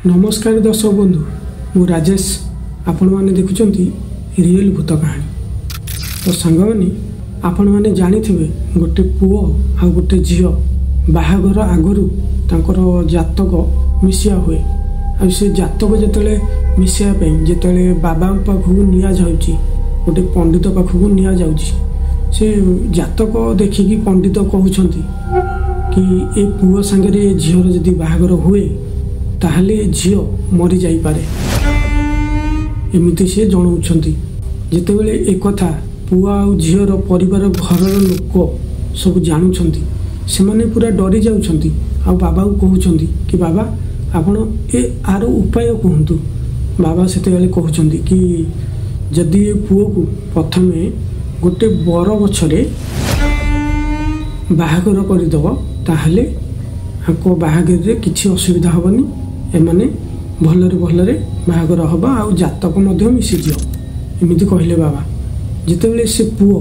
ନମସ୍କାର ଦର୍ଶକ ବନ୍ଧୁ, ମୁଁ ରାଜେଶ। ଆପଣମାନେ ଦେଖୁଛନ୍ତି ରିଏଲ୍ ଭୂତ କାହାଣୀ। ତ ସାଙ୍ଗମାନେ, ଆପଣମାନେ ଜାଣିଥିବେ ଗୋଟେ ପୁଅ ଆଉ ଗୋଟେ ଝିଅ ବାହାଘର ଆଗରୁ ତାଙ୍କର ଜାତକ ମିଶିଆ ହୁଏ। ଆଉ ସେ ଜାତକ ଯେତେବେଳେ ମିଶିବା ପାଇଁ ଯେତେବେଳେ ବାବାଙ୍କ ପାଖକୁ ନିଆଯାଉଛି, ଗୋଟେ ପଣ୍ଡିତ ପାଖକୁ ନିଆଯାଉଛି, ସେ ଜାତକ ଦେଖିକି ପଣ୍ଡିତ କହୁଛନ୍ତି କି ଏ ପୁଅ ସାଙ୍ଗରେ ଏ ଝିଅର ଯଦି ବାହାଘର ହୁଏ ତାହେଲେ ଏ ଝିଅ ମରିଯାଇପାରେ, ଏମିତି ସେ ଜଣାଉଛନ୍ତି। ଯେତେବେଳେ ଏକଥା ପୁଅ ଆଉ ଝିଅର ପରିବାର ଘରର ଲୋକ ସବୁ ଜାଣୁଛନ୍ତି, ସେମାନେ ପୁରା ଡରି ଯାଉଛନ୍ତି ଆଉ ବାବାକୁ କହୁଛନ୍ତି କି ବାବା ଆପଣ ଏ ଆର ଉପାୟ କୁହନ୍ତୁ। ବାବା ସେତେବେଳେ କହୁଛନ୍ତି କି ଯଦି ଏ ପୁଅକୁ ପ୍ରଥମେ ଗୋଟେ ବର ଗଛରେ ବାହାଘର କରିଦେବ ତାହେଲେ ଆଙ୍କ ବାହାଘରରେ କିଛି ଅସୁବିଧା ହେବନି, ଏମାନେ ଭଲରେ ଭଲରେ ବାହାଘର ହେବ ଆଉ ଜାତକ ମଧ୍ୟ ମିଶିଯିବ, ଏମିତି କହିଲେ ବାବା। ଯେତେବେଳେ ସେ ପୁଅ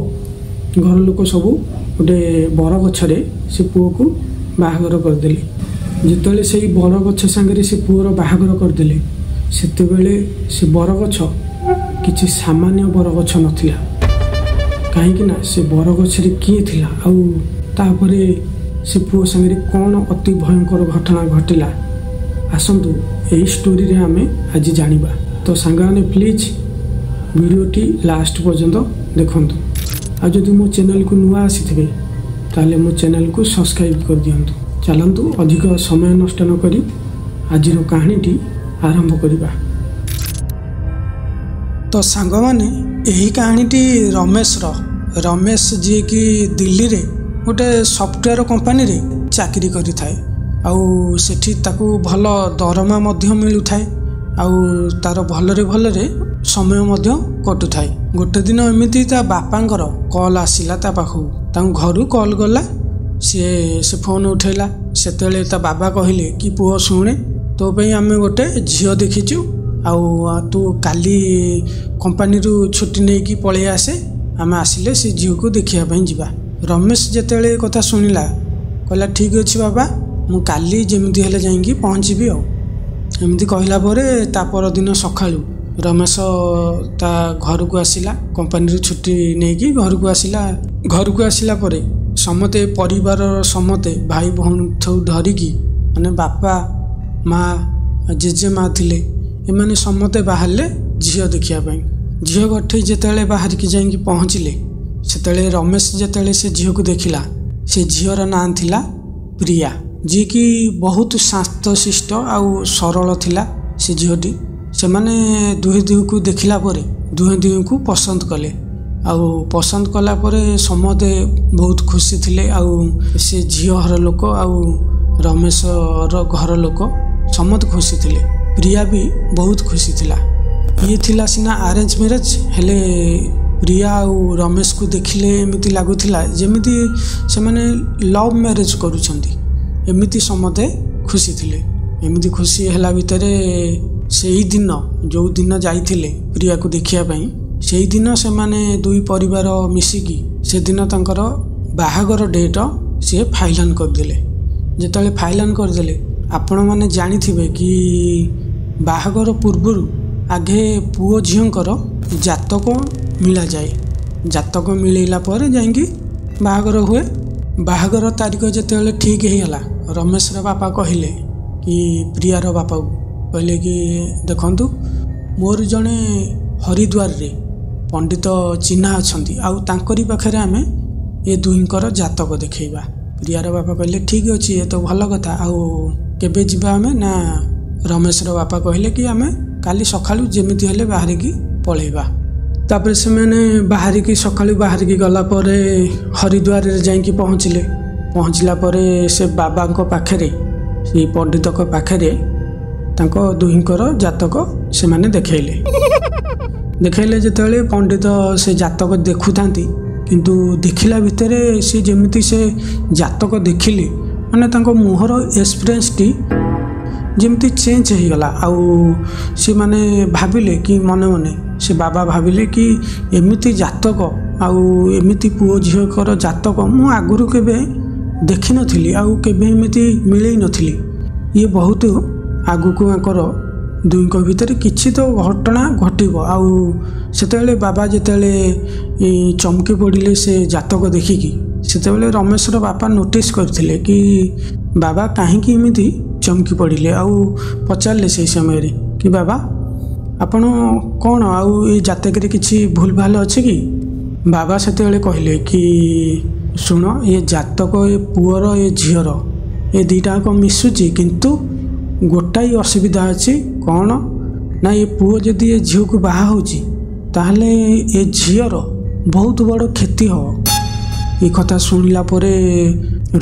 ଘର ଲୋକ ସବୁ ଗୋଟେ ବରଗଛରେ ସେ ପୁଅକୁ ବାହାଘର କରିଦେଲେ। ଯେତେବେଳେ ସେଇ ବରଗଛ ସାଙ୍ଗରେ ସେ ପୁଅର ବାହାଘର କରିଦେଲେ, ସେତେବେଳେ ସେ ବରଗଛ କିଛି ସାମାନ୍ୟ ବରଗଛ ନଥିଲା। କାହିଁକି ନା ସେ ବରଗଛରେ କିଏ ଥିଲା ଆଉ ତାପରେ ସେ ପୁଅ ସାଙ୍ଗରେ କ'ଣ ଅତି ଭୟଙ୍କର ଘଟଣା ଘଟିଲା, ଆସନ୍ତୁ ଏହି ଷ୍ଟୋରିରେ ଆମେ ଆଜି ଜାଣିବା। ତ ସାଙ୍ଗମାନେ ପ୍ଲିଜ୍ ଭିଡ଼ିଓଟି ଲାଷ୍ଟ ପର୍ଯ୍ୟନ୍ତ ଦେଖନ୍ତୁ, ଆଉ ଯଦି ମୋ ଚ୍ୟାନେଲକୁ ନୂଆ ଆସିଥିବେ ତାହେଲେ ମୋ ଚ୍ୟାନେଲକୁ ସବସ୍କ୍ରାଇବ୍ କରିଦିଅନ୍ତୁ। ଚାଲନ୍ତୁ ଅଧିକ ସମୟ ନଷ୍ଟ ନକରି ଆଜିର କାହାଣୀଟି ଆରମ୍ଭ କରିବା। ତ ସାଙ୍ଗମାନେ, ଏହି କାହାଣୀଟି ରମେଶର। ରମେଶ ଯିଏକି ଦିଲ୍ଲୀରେ ଗୋଟେ ସଫ୍ଟୱେର୍ କମ୍ପାନୀରେ ଚାକିରି କରିଥାଏ, ଆଉ ସେଠି ତାକୁ ଭଲ ଦରମା ମଧ୍ୟ ମିଳୁଥାଏ, ଆଉ ତାର ଭଲରେ ଭଲରେ ସମୟ ମଧ୍ୟ କଟୁଥାଏ। ଗୋଟେ ଦିନ ଏମିତି ତା ବାପାଙ୍କର କଲ୍ ଆସିଲା ତା ପାଖକୁ, ତାଙ୍କ ଘରୁ କଲ୍ ଗଲା, ସିଏ ସେ ଫୋନ୍ ଉଠେଇଲା। ସେତେବେଳେ ତା ବାବା କହିଲେ କି ପୁଅ ଶୁଣେ, ତୋ ପାଇଁ ଆମେ ଗୋଟେ ଝିଅ ଦେଖିଛୁ, ଆଉ ତୁ କାଲି କମ୍ପାନୀରୁ ଛୁଟି ନେଇକି ପଳେଇ ଆସେ, ଆମେ ଆସିଲେ ସେ ଝିଅକୁ ଦେଖିବା ପାଇଁ ଯିବା। ରମେଶ ଯେତେବେଳେ ଏ କଥା ଶୁଣିଲା କହିଲା ଠିକ୍ ଅଛି ବାବା, ମୁଁ କାଲି ଯେମିତି ହେଲେ ଯାଇକି ପହଞ୍ଚିବି। ଆଉ ଏମିତି କହିଲା ପରେ ତା ପରଦିନ ସକାଳୁ ରମେଶ ତା ଘରକୁ ଆସିଲା, କମ୍ପାନୀରୁ ଛୁଟି ନେଇକି ଘରକୁ ଆସିଲା। ଘରକୁ ଆସିଲା ପରେ ସମସ୍ତେ ପରିବାରର ସମସ୍ତେ ଭାଇ ଭଉଣୀଠୁ ଧରିକି ମାନେ ବାପା ମା ଜେଜେମା ଥିଲେ, ଏମାନେ ସମସ୍ତେ ବାହାରିଲେ ଝିଅ ଦେଖିବା ପାଇଁ। ଝିଅ ଘରଠି ଯେତେବେଳେ ବାହାରିକି ଯାଇକି ପହଞ୍ଚିଲେ, ସେତେବେଳେ ରମେଶ ଯେତେବେଳେ ସେ ଝିଅକୁ ଦେଖିଲା, ସେ ଝିଅର ନାଁ ଥିଲା ପ୍ରିୟା, ଯିଏକି ବହୁତ ଶାନ୍ତଶିଷ୍ଟ ଆଉ ସରଳ ଥିଲା ସେ ଝିଅଟି। ସେମାନେ ଦୁହେଁ ଦୁହିଁକୁ ଦେଖିଲା ପରେ ଦୁହେଁ ଦୁହିଁକୁ ପସନ୍ଦ କଲେ, ଆଉ ପସନ୍ଦ କଲା ପରେ ସମସ୍ତେ ବହୁତ ଖୁସି ଥିଲେ। ଆଉ ସେ ଝିଅ ଘର ଲୋକ ଆଉ ରମେଶର ଘର ଲୋକ ସମସ୍ତେ ଖୁସି ଥିଲେ, ପ୍ରିୟା ବି ବହୁତ ଖୁସି ଥିଲା। ଇଏ ଥିଲା ସିନା ଆରେଞ୍ଜ ମ୍ୟାରେଜ୍, ହେଲେ ପ୍ରିୟା ଆଉ ରମେଶକୁ ଦେଖିଲେ ଏମିତି ଲାଗୁଥିଲା ଯେମିତି ସେମାନେ ଲଭ୍ ମ୍ୟାରେଜ୍ କରୁଛନ୍ତି, ଏମିତି ସମସ୍ତେ ଖୁସି ଥିଲେ। ଏମିତି ଖୁସି ହେଲା ଭିତରେ ସେଇଦିନ ଯେଉଁ ଦିନ ଯାଇଥିଲେ ପ୍ରିୟାକୁ ଦେଖିବା ପାଇଁ, ସେଇଦିନ ସେମାନେ ଦୁଇ ପରିବାର ମିଶିକି ସେଦିନ ତାଙ୍କର ବାହାଘର ଡେଟ୍ ସିଏ ଫାଇନାଲ୍ କରିଦେଲେ। ଯେତେବେଳେ ଫାଇନାଲ୍ କରିଦେଲେ, ଆପଣମାନେ ଜାଣିଥିବେ କି ବାହାଘର ପୂର୍ବରୁ ଆଗେ ପୁଅ ଝିଅଙ୍କର ଜାତକ ମିଳାଯାଏ, ଜାତକ ମିଳେଇଲା ପରେ ଯାଇକି ବାହାଘର ହୁଏ। ବାହାଘର ତାରିଖ ଯେତେବେଳେ ଠିକ୍ ହେଇଗଲା, ରମେଶର ବାପା କହିଲେ କି ପ୍ରିୟାର ବାପାକୁ କହିଲେ କି ଦେଖନ୍ତୁ, ମୋର ଜଣେ ହରିଦ୍ୱାରରେ ପଣ୍ଡିତ ଚିହ୍ନା ଅଛନ୍ତି, ଆଉ ତାଙ୍କରି ପାଖରେ ଆମେ ଏ ଦୁହିଁଙ୍କର ଜାତକ ଦେଖେଇବା। ପ୍ରିୟାର ବାପା କହିଲେ ଠିକ୍ ଅଛି, ଏ ତ ଭଲ କଥା, ଆଉ କେବେ ଯିବା ଆମେ? ନା ରମେଶର ବାପା କହିଲେ କି ଆମେ କାଲି ସକାଳୁ ଯେମିତି ହେଲେ ବାହାରିକି ପଳେଇବା। ତାପରେ ସେମାନେ ବାହାରିକି ସକାଳୁ ବାହାରିକି ଗଲା ପରେ ହରିଦ୍ୱାରରେ ଯାଇକି ପହଞ୍ଚିଲେ। ପହଞ୍ଚିଲା ପରେ ସେ ବାବାଙ୍କ ପାଖରେ, ସେଇ ପଣ୍ଡିତଙ୍କ ପାଖରେ ତାଙ୍କ ଦୁହିଁଙ୍କର ଜାତକ ସେମାନେ ଦେଖେଇଲେ। ଦେଖେଇଲେ ଯେତେବେଳେ ପଣ୍ଡିତ ସେ ଜାତକ ଦେଖୁଥାନ୍ତି, କିନ୍ତୁ ଦେଖିଲା ଭିତରେ ସେ ଯେମିତି ସେ ଜାତକ ଦେଖିଲେ ମାନେ ତାଙ୍କ ମୁହଁର ଏକ୍ସପ୍ରେସଟି ଯେମିତି ଚେଞ୍ଜ ହେଇଗଲା। ଆଉ ସେମାନେ ଭାବିଲେ କି ମନେ ମନେ ସେ ବାବା ଭାବିଲେ କି ଏମିତି ଜାତକ ଆଉ ଏମିତି ପୁଅ ଝିଅଙ୍କର ଜାତକ ମୁଁ ଆଗରୁ କେବେ ଦେଖିନଥିଲି, ଆଉ କେବେ ଏମିତି ମିଳେଇ ନଥିଲି, ଇଏ ବହୁତ ଆଗକୁ ଆଙ୍କର ଦୁଇଙ୍କ ଭିତରେ କିଛି ତ ଘଟଣା ଘଟିବ। ଆଉ ସେତେବେଳେ ବାବା ଯେତେବେଳେ ଚମକି ପଡ଼ିଲେ ସେ ଜାତକ ଦେଖିକି, ସେତେବେଳେ ରମେଶର ବାପା ନୋଟିସ୍ କରିଥିଲେ କି ବାବା କାହିଁକି ଏମିତି ଚମକି ପଡ଼ିଲେ, ଆଉ ପଚାରିଲେ ସେଇ ସମୟରେ କି ବାବା ଆପଣ କ'ଣ ଆଉ ଏ ଜାତକରେ କିଛି ଭୁଲ ଭାଲ ଅଛି କି? ବାବା ସେତେବେଳେ କହିଲେ କି ଶୁଣ, ଏ ଜାତକ ଏ ପୁଅର ଏ ଝିଅର ଏ ଦୁଇଟାକ ମିଶୁଛି, କିନ୍ତୁ ଗୋଟାଏ ଅସୁବିଧା ଅଛି। କ'ଣ ନା ଏ ପୁଅ ଯଦି ଏ ଝିଅକୁ ବାହା ହେଉଛି ତାହେଲେ ଏ ଝିଅର ବହୁତ ବଡ଼ କ୍ଷତି ହେବ। ଏ କଥା ଶୁଣିଲା ପରେ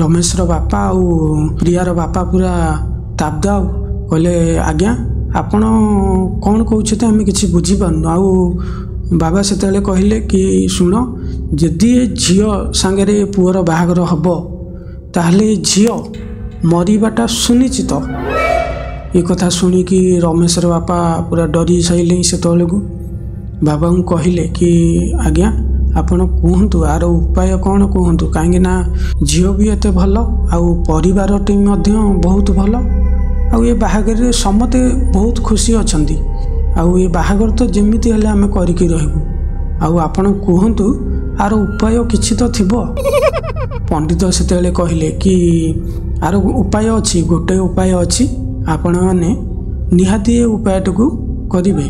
ରମେଶର ବାପା ଆଉ ପ୍ରିୟାର ବାପା ପୁରା ତାବଦାବ, କହିଲେ ଆଜ୍ଞା ଆପଣ କ'ଣ କହୁଛନ୍ତି ଆମେ କିଛି ବୁଝିପାରୁନୁ। ଆଉ ବାବା ସେତେବେଳେ କହିଲେ କି ଶୁଣ, ଯଦି ଏ ଝିଅ ସାଙ୍ଗରେ ଏ ପୁଅର ବାହାଘର ହେବ ତାହେଲେ ଏ ଝିଅ ମରିବାଟା ସୁନିଶ୍ଚିତ। ଏ କଥା ଶୁଣିକି ରମେଶର ବାପା ପୁରା ଡରି ସାରିଲେ। ସେତେବେଳକୁ ବାବାଙ୍କୁ କହିଲେ କି ଆଜ୍ଞା ଆପଣ କୁହନ୍ତୁ ଆର ଉପାୟ କ'ଣ କୁହନ୍ତୁ, କାହିଁକି ନା ଝିଅ ବି ଏତେ ଭଲ ଆଉ ପରିବାରଟି ମଧ୍ୟ ବହୁତ ଭଲ, ଆଉ ଏ ବାହାଘରରେ ସମସ୍ତେ ବହୁତ ଖୁସି ଅଛନ୍ତି, ଆଉ ଏ ବାହାଘର ତ ଯେମିତି ହେଲେ ଆମେ କରିକି ରହିବୁ, ଆଉ ଆପଣ କୁହନ୍ତୁ ଆର ଉପାୟ କିଛି ତ ଥିବ। ପଣ୍ଡିତ ସେତେବେଳେ କହିଲେ କି ଆର ଉପାୟ ଅଛି, ଗୋଟେ ଉପାୟ ଅଛି, ଆପଣମାନେ ନିହାତି ଏ ଉପାୟଟିକୁ କରିବେ।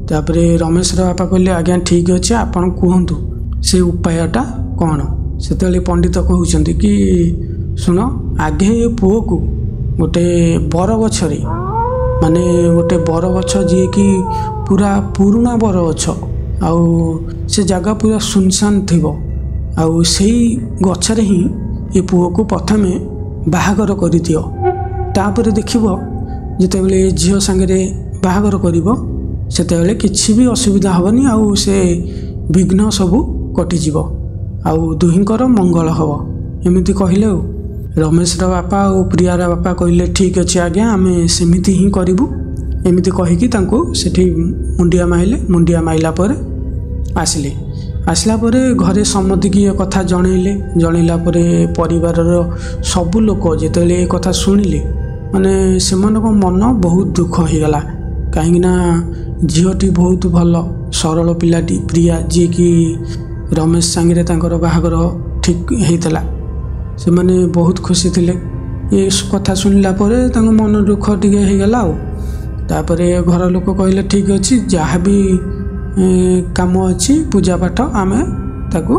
ତାପରେ ରମେଶର ବାପା କହିଲେ ଆଜ୍ଞା ଠିକ୍ ଅଛି, ଆପଣ କୁହନ୍ତୁ ସେ ଉପାୟଟା କ'ଣ। ସେତେବେଳେ ପଣ୍ଡିତ କହୁଛନ୍ତି କି ଶୁଣ, ଆଗେ ଏ ପୁଅକୁ ଗୋଟେ ବରଗଛରେ, ମାନେ ଗୋଟେ ବରଗଛ ଯିଏକି ପୁରା ପୁରୁଣା ବରଗଛ, ଆଉ ସେ ଜାଗା ପୁରା ସୁନସାନ ଥିବ, ଆଉ ସେଇ ଗଛରେ ହିଁ ଏ ପୁଅକୁ ପ୍ରଥମେ ବାହାଘର କରିଦିଅ। ତାପରେ ଦେଖିବ ଯେତେବେଳେ ଝିଅ ସାଙ୍ଗରେ ବାହାଘର କରିବ ସେତେବେଳେ କିଛି ବି ଅସୁବିଧା ହେବନି, ଆଉ ସେ ବିଘ୍ନ ସବୁ କଟିଯିବ, ଆଉ ଦୁହିଁଙ୍କର ମଙ୍ଗଳ ହେବ। ଏମିତି କହିଲେ। ଆଉ ରମେଶର ବାପା ଆଉ ପ୍ରିୟାର ବାପା କହିଲେ ଠିକ୍ ଅଛି ଆଜ୍ଞା, ଆମେ ସେମିତି ହିଁ କରିବୁ। ଏମିତି କହିକି ତାଙ୍କୁ ସେଠି ମୁଣ୍ଡିଆ ମାଇଲେ। ମୁଣ୍ଡିଆ ମାଇଲା ପରେ ଆସିଲେ। ଆସିଲା ପରେ ଘରେ ସମତିକି ଏ କଥା ଜଣେଇଲେ। ଜଣେଇଲା ପରେ ପରିବାରର ସବୁ ଲୋକ ଯେତେବେଳେ ଏ କଥା ଶୁଣିଲେ, ମାନେ ସେମାନଙ୍କ ମନ ବହୁତ ଦୁଃଖ ହେଇଗଲା, କାହିଁକିନା ଝିଅଟି ବହୁତ ଭଲ ସରଳ ପିଲାଟି ପ୍ରିୟା, ଯିଏକି ରମେଶ ସାଙ୍ଗରେ ତାଙ୍କର ବାହାଘର ଠିକ୍ ହେଇଥିଲା। ସେମାନେ ବହୁତ ଖୁସି ଥିଲେ। ଏ କଥା ଶୁଣିଲା ପରେ ତାଙ୍କ ମନ ଦୁଃଖ ଟିକେ ହେଇଗଲା। ଆଉ ତାପରେ ଘର ଲୋକ କହିଲେ ଠିକ୍ ଅଛି, ଯାହା ବି କାମ ଅଛି ପୂଜା ପାଠ ଆମେ ତାକୁ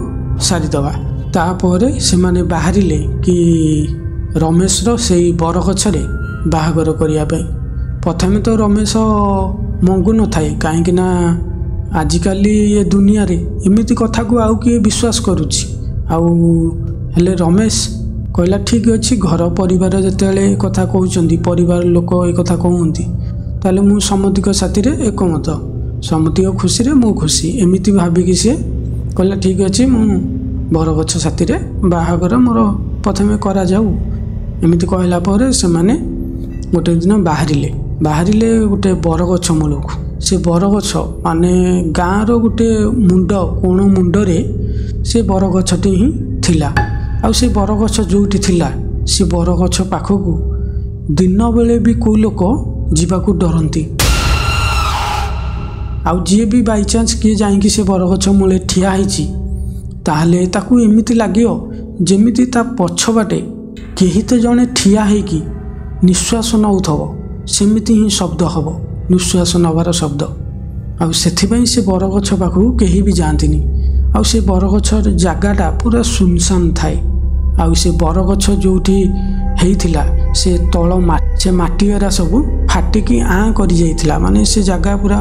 ସାରିଦେବା। ତାପରେ ସେମାନେ ବାହାରିଲେ କି ରମେଶର ସେଇ ବରଗଛରେ ବାହାଘର କରିବା ପାଇଁ। ପ୍ରଥମେ ତ ରମେଶ ମଙ୍ଗୁ ନଥାଏ, କାହିଁକି ନା ଆଜିକାଲି ଏ ଦୁନିଆରେ ଏମିତି କଥାକୁ ଆଉ କିଏ ବିଶ୍ୱାସ କରୁଛି। ଆଉ ହେଲେ ରମେଶ କହିଲା ଠିକ୍ ଅଛି, ଘର ପରିବାର ଯେତେବେଳେ ଏ କଥା କହୁଛନ୍ତି, ପରିବାର ଲୋକ ଏ କଥା କହୁଛନ୍ତି, ତାହେଲେ ମୁଁ ସମତିଙ୍କ ସାଥିରେ ଏକମତ, ସମତିଙ୍କ ଖୁସିରେ ମୁଁ ଖୁସି। ଏମିତି ଭାବିକି ସିଏ କହିଲା ଠିକ୍ ଅଛି, ମୁଁ ବରଗଛ ସାଥିରେ ବାହାଘର ମୋର ପ୍ରଥମେ କରାଯାଉ। ଏମିତି କହିଲା ପରେ ସେମାନେ ଗୋଟେ ଦିନ ବାହାରିଲେ ଗୋଟେ ବରଗଛ ମୂଳକୁ। ସେ ବରଗଛ ମାନେ ଗାଁର ଗୋଟେ ମୁଣ୍ଡ, କୋଣ ମୁଣ୍ଡରେ ସେ ବରଗଛଟି ହିଁ ଥିଲା। ଆଉ ସେ ବରଗଛ ଯେଉଁଠି ଥିଲା ସେ ବରଗଛ ପାଖକୁ ଦିନବେଳେ ବି କେଉଁ ଲୋକ ଯିବାକୁ ଡରନ୍ତି। ଆଉ ଯିଏ ବି ବାଇଚାନ୍ସ କିଏ ଯାଇକି ସେ ବରଗଛ ମୂଳେ ଠିଆ ହେଇଛି, ତାହେଲେ ତାକୁ ଏମିତି ଲାଗିବ ଯେମିତି ତା ପଛ ବାଟେ କେହି ତ ଜଣେ ଠିଆ ହେଇକି ନିଶ୍ୱାସ ନେଉଥିବ, ସେମିତି ହିଁ ଶବ୍ଦ ହେବ, ନିଶ୍ୱାସ ନେବାର ଶବ୍ଦ। ଆଉ ସେଥିପାଇଁ ସେ ବରଗଛ ପାଖକୁ କେହି ବି ଯାଆନ୍ତିନି। ଆଉ ସେ ବରଗଛର ଜାଗାଟା ପୁରା ସୁନସାନ ଥାଏ। ଆଉ ସେ ବରଗଛ ଯେଉଁଠି ହେଇଥିଲା ସେ ତଳ ସେ ମାଟି ଏରା ସବୁ ଫାଟିକି ଆଁ କରିଯାଇଥିଲା, ମାନେ ସେ ଜାଗା ପୁରା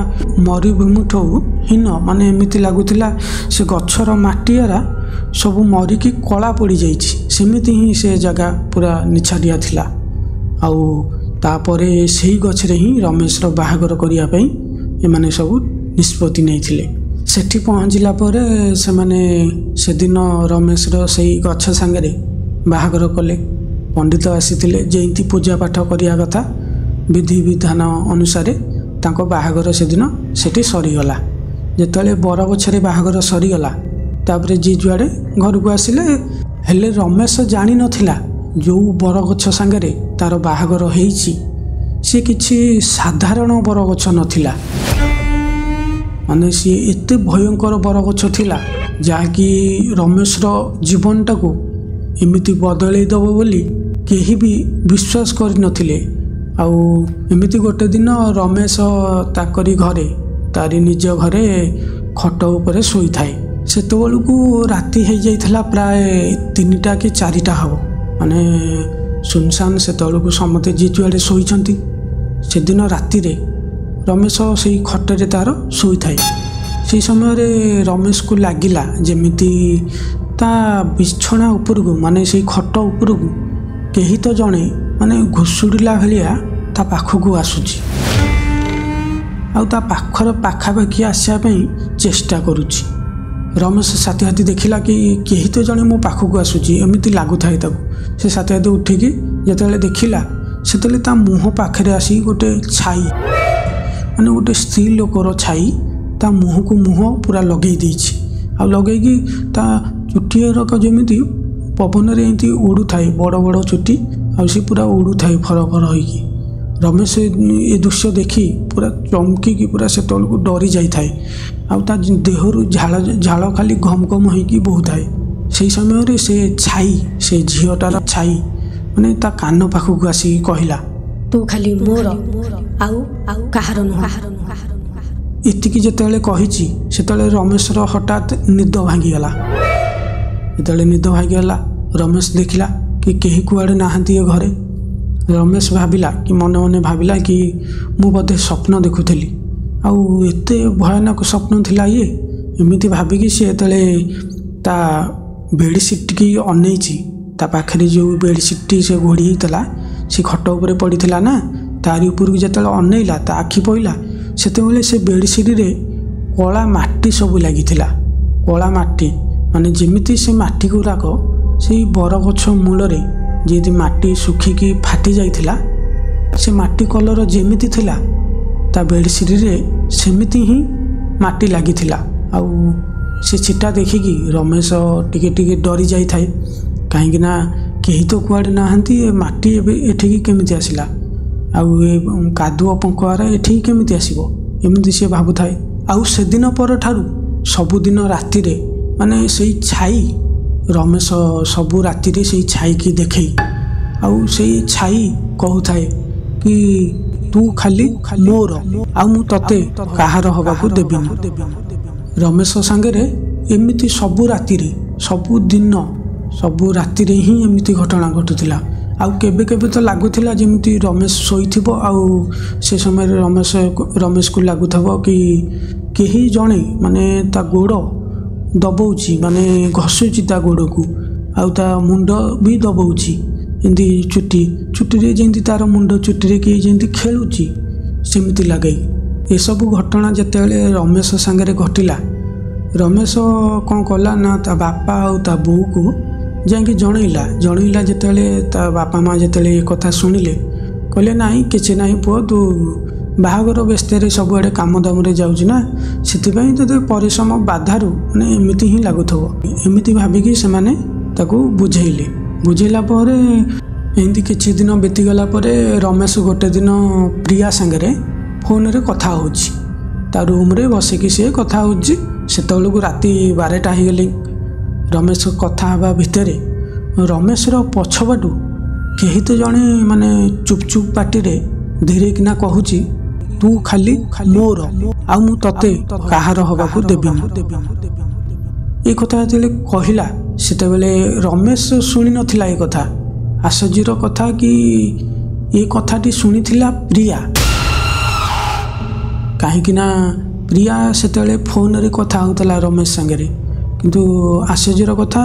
ମରୁଭୂମିଠୁ ହୀନ, ମାନେ ଏମିତି ଲାଗୁଥିଲା ସେ ଗଛର ମାଟି ଏରା ସବୁ ମରିକି କଳା ପଡ଼ିଯାଇଛି, ସେମିତି ହିଁ ସେ ଜାଗା ପୁରା ନିଛାଟିଆ ଥିଲା। ଆଉ ତାପରେ ସେଇ ଗଛରେ ହିଁ ରମେଶର ବାହାଘର କରିବା ପାଇଁ ଏମାନେ ସବୁ ନିଷ୍ପତ୍ତି ନେଇଥିଲେ। ସେଠି ପହଞ୍ଚିଲା ପରେ ସେମାନେ ସେଦିନ ରମେଶର ସେଇ ଗଛ ସାଙ୍ଗରେ ବାହାଘର କଲେ। ପଣ୍ଡିତ ଆସିଥିଲେ, ଯେମିତି ପୂଜା ପାଠ କରିବା କଥା ବିଧିବିଧାନ ଅନୁସାରେ ତାଙ୍କ ବାହାଘର ସେଦିନ ସେଠି ସରିଗଲା। ଯେତେବେଳେ ବରଗଛରେ ବାହାଘର ସରିଗଲା, ତାପରେ ଯିଏ ଯୁଆଡ଼େ ଘରକୁ ଆସିଲେ। ହେଲେ ରମେଶ ଜାଣିନଥିଲା ଯେଉଁ ବରଗଛ ସାଙ୍ଗରେ ତାର ବାହାଘର ହେଇଛି ସେ କିଛି ସାଧାରଣ ବରଗଛ ନଥିଲା, ମାନେ ସିଏ ଏତେ ଭୟଙ୍କର ବରଗଛ ଥିଲା ଯାହାକି ରମେଶର ଜୀବନଟାକୁ ଏମିତି ବଦଳେଇ ଦେବ ବୋଲି କେହି ବି ବିଶ୍ୱାସ କରିନଥିଲେ। ଆଉ ଏମିତି ଗୋଟେ ଦିନ ରମେଶ ତାଙ୍କରି ଘରେ, ତାରି ନିଜ ଘରେ ଖଟ ଉପରେ ଶୋଇଥାଏ। ସେତେବେଳକୁ ରାତି ହେଇଯାଇଥିଲା, ପ୍ରାୟ 3ଟା କି 4ଟା ହେବ, ମାନେ ସୁନସାନ। ସେତେବେଳକୁ ସମସ୍ତେ ଯିଏ ଯୁଆଡ଼େ ଶୋଇଛନ୍ତି। ସେଦିନ ରାତିରେ ରମେଶ ସେଇ ଖଟରେ ତାର ଶୋଇଥାଏ। ସେଇ ସମୟରେ ରମେଶକୁ ଲାଗିଲା ଯେମିତି ତା ବିଛଣା ଉପରକୁ, ମାନେ ସେଇ ଖଟ ଉପରକୁ କେହି ତ ଜଣେ ମାନେ ଘୁଷୁଡ଼ିଲା ଭଳିଆ ତା ପାଖକୁ ଆସୁଛି ଆଉ ତା ପାଖର ପାଖାପାଖି ଆସିବା ପାଇଁ ଚେଷ୍ଟା କରୁଛି। ରମେଶ ସାଥୀ ହାତୀ ଦେଖିଲା କି କେହି ତ ଜଣେ ମୋ ପାଖକୁ ଆସୁଛି, ଏମିତି ଲାଗୁଥାଏ ତାକୁ। ସେ ସାଥୀ ହାତୀ ଉଠିକି ଯେତେବେଳେ ଦେଖିଲା, ସେତେବେଳେ ତା ମୁହଁ ପାଖରେ ଆସିକି ଗୋଟେ ଛାଇ, ମାନେ ଗୋଟେ ସ୍ତ୍ରୀ ଲୋକର ଛାଇ ତା ମୁହଁକୁ ମୁହଁ ପୁରା ଲଗେଇ ଦେଇଛି। ଆଉ ଲଗେଇକି ତା ଚୁଟି ଏରକ ଯେମିତି ପବନରେ ଏମିତି ଉଡ଼ୁଥାଏ, ବଡ଼ ବଡ଼ ଚୁଟି, ଆଉ ସେ ପୁରା ଉଡ଼ୁଥାଏ ଫର ଫର ହେଇକି। ରମେଶ ଏ ଦୃଶ୍ୟ ଦେଖି ପୁରା ଚମକିକି ପୁରା ସେତେବେଳକୁ ଡରି ଯାଇଥାଏ ଆଉ ତା ଦେହରୁ ଝାଳ ଝାଳ ଖାଲି ଘମ ଘମ ହେଇକି ବହୁଥାଏ। ସେଇ ସମୟରେ ସେ ଛାଇ, ସେ ଝିଅଟାର ଛାଇ ମାନେ ତା କାନ ପାଖକୁ ଆସିକି କହିଲା, ତୁ ଖାଲି ମୋର ଆଉ କାହାର ନୁହଁ। ଏତିକି ଯେତେବେଳେ କହିଛି, ସେତେବେଳେ ରମେଶର ହଠାତ୍ ନିଦ ଭାଙ୍ଗିଗଲା। ଯେତେବେଳେ ନିଦ ଭାଙ୍ଗିଗଲା, ରମେଶ ଦେଖିଲା କି କେହି କୁଆଡ଼େ ନାହାନ୍ତି ଏ ଘରେ। ରମେଶ ଭାବିଲା କି ମନେ ମନେ ଭାବିଲା କି ମୁଁ ବୋଧେ ସ୍ୱପ୍ନ ଦେଖୁଥିଲି, ଆଉ ଏତେ ଭୟାନକ ସ୍ୱପ୍ନ ଥିଲା ଇଏ। ଏମିତି ଭାବିକି ସେ ଯେତେବେଳେ ତା ବେଡ଼ସିଟ୍ଟିକି ଅନେଇଛି, ତା ପାଖରେ ଯେଉଁ ବେଡ଼ସିଟ୍ଟି ସେ ଘୋଡ଼ି ହେଇଥିଲା, ସେ ଖଟ ଉପରେ ପଡ଼ିଥିଲା ନା, ତାରି ଉପରକୁ ଯେତେବେଳେ ଅନେଇଲା, ତା ଆଖି ପଇଲା, ସେତେବେଳେ ସେ ବେଡ଼ସିଟ୍ରେ କଳା ମାଟି ସବୁ ଲାଗିଥିଲା। କଳା ମାଟି ମାନେ ଯେମିତି ସେ ମାଟି ଗୁଡ଼ାକ ସେଇ ବରଗଛ ମୂଳରେ ଯେମିତି ମାଟି ଶୁଖିକି ଫାଟି ଯାଇଥିଲା, ସେ ମାଟି କଲର ଯେମିତି ଥିଲା, ତା ବେଡ଼ସିଟ୍ରେ ସେମିତି ହିଁ ମାଟି ଲାଗିଥିଲା। ଆଉ ସେ ଛିଟା ଦେଖିକି ରମେଶ ଟିକେ ଟିକେ ଡରି ଯାଇଥାଏ, କାହିଁକିନା କେହି ତ କୁଆଡ଼େ ନାହାନ୍ତି, ଏ ମାଟି ଏବେ ଏଠିକି କେମିତି ଆସିଲା, ଆଉ ଏ କାଦୁଅ ପଙ୍କଆରା ଏଠିକି କେମିତି ଆସିବ, ଏମିତି ସେ ଭାବୁଥାଏ। ଆଉ ସେଦିନ ପରଠାରୁ ସବୁଦିନ ରାତିରେ ମାନେ ସେଇ ଛାଇ, ରମେଶ ସବୁ ରାତିରେ ସେଇ ଛାଇକି ଦେଖେଇ, ଆଉ ସେଇ ଛାଇ କହୁଥାଏ କି ତୁ ଖାଲି ମୋର ଆଉ ମୁଁ ତତେ କାହାର ହବାକୁ ଦେବିନି। ରମେଶ ସାଙ୍ଗରେ ଏମିତି ସବୁ ରାତିରେ, ସବୁଦିନ ସବୁ ରାତିରେ ହିଁ ଏମିତି ଘଟଣା ଘଟୁଥିଲା। ଆଉ କେବେ କେବେ ତ ଲାଗୁଥିଲା ଯେମିତି ରମେଶ ଶୋଇଥିବ, ଆଉ ସେ ସମୟରେ ରମେଶକୁ ଲାଗୁଥିବ କି କେହି ଜଣେ ମାନେ ତା ଗୋଡ଼ ଦବଉଛି, ମାନେ ଘଷୁଛି ତା ଗୋଡ଼କୁ, ଆଉ ତା ମୁଣ୍ଡ ବି ଦବଉଛି ଏମିତି ଚୁଟି ଚୁଟିରେ, ଯେମିତି ତାର ମୁଣ୍ଡ ଚୁଟିରେ କେହି ଯେମିତି ଖେଳୁଛି ସେମିତି ଲାଗେ। ଏସବୁ ଘଟଣା ଯେତେବେଳେ ରମେଶ ସାଙ୍ଗରେ ଘଟିଲା, ରମେଶ କ'ଣ କଲା ନା ତା ବାପା ଆଉ ତା ବୋଉକୁ ଯାଇକି ଜଣେଇଲା। ଜଣେଇଲା ଯେତେବେଳେ, ତା ବାପା ମା ଯେତେବେଳେ ଏ କଥା ଶୁଣିଲେ, କହିଲେ ନାହିଁ କିଛି ନାହିଁ ପୁଅ, ତୁ ବାହାଘର ବ୍ୟସ୍ତରେ ସବୁଆଡ଼େ କାମ ଦାମରେ ଯାଉଛି ନା, ସେଥିପାଇଁ ତୋତେ ପରିଶ୍ରମ ବାଧାରୁ ମାନେ ଏମିତି ହିଁ ଲାଗୁଥିବ। ଏମିତି ଭାବିକି ସେମାନେ ତାକୁ ବୁଝେଇଲେ। ବୁଝେଇଲା ପରେ ଏମିତି କିଛି ଦିନ ବିତିଗଲା ପରେ ରମେଶ ଗୋଟେ ଦିନ ପ୍ରିୟା ସାଙ୍ଗରେ ଫୋନରେ କଥା ହେଉଛି। ତା ରୁମ୍ରେ ବସିକି ସିଏ କଥା ହେଉଛି। ସେତେବେଳକୁ ରାତି 12ଟା ହେଇଗଲି। ରମେଶ କଥା ହେବା ଭିତରେ ରମେଶର ପଛପଟୁ କେହି ତ ଜଣେ ମାନେ ଚୁପ୍ ଚୁପ୍ ପାଟିରେ ଧୀରେକିନା କହୁଛି, ତୁ ଖାଲି ମୋର ଆଉ ମୁଁ ତତେ କାହାର ହବାକୁ ଦେବିନି। ଏ କଥା ଯେତେବେଳେ କହିଲା, ସେତେବେଳେ ରମେଶ ଶୁଣିନଥିଲା ଏ କଥା। ଆଶ୍ଚର୍ଯ୍ୟର କଥା କି ଏ କଥାଟି ଶୁଣିଥିଲା ପ୍ରିୟା, କାହିଁକି ନା ପ୍ରିୟା ସେତେବେଳେ ଫୋନରେ କଥା ହେଉଥିଲା ରମେଶ ସାଙ୍ଗରେ। କିନ୍ତୁ ଆଶ୍ଚର୍ଯ୍ୟର କଥା,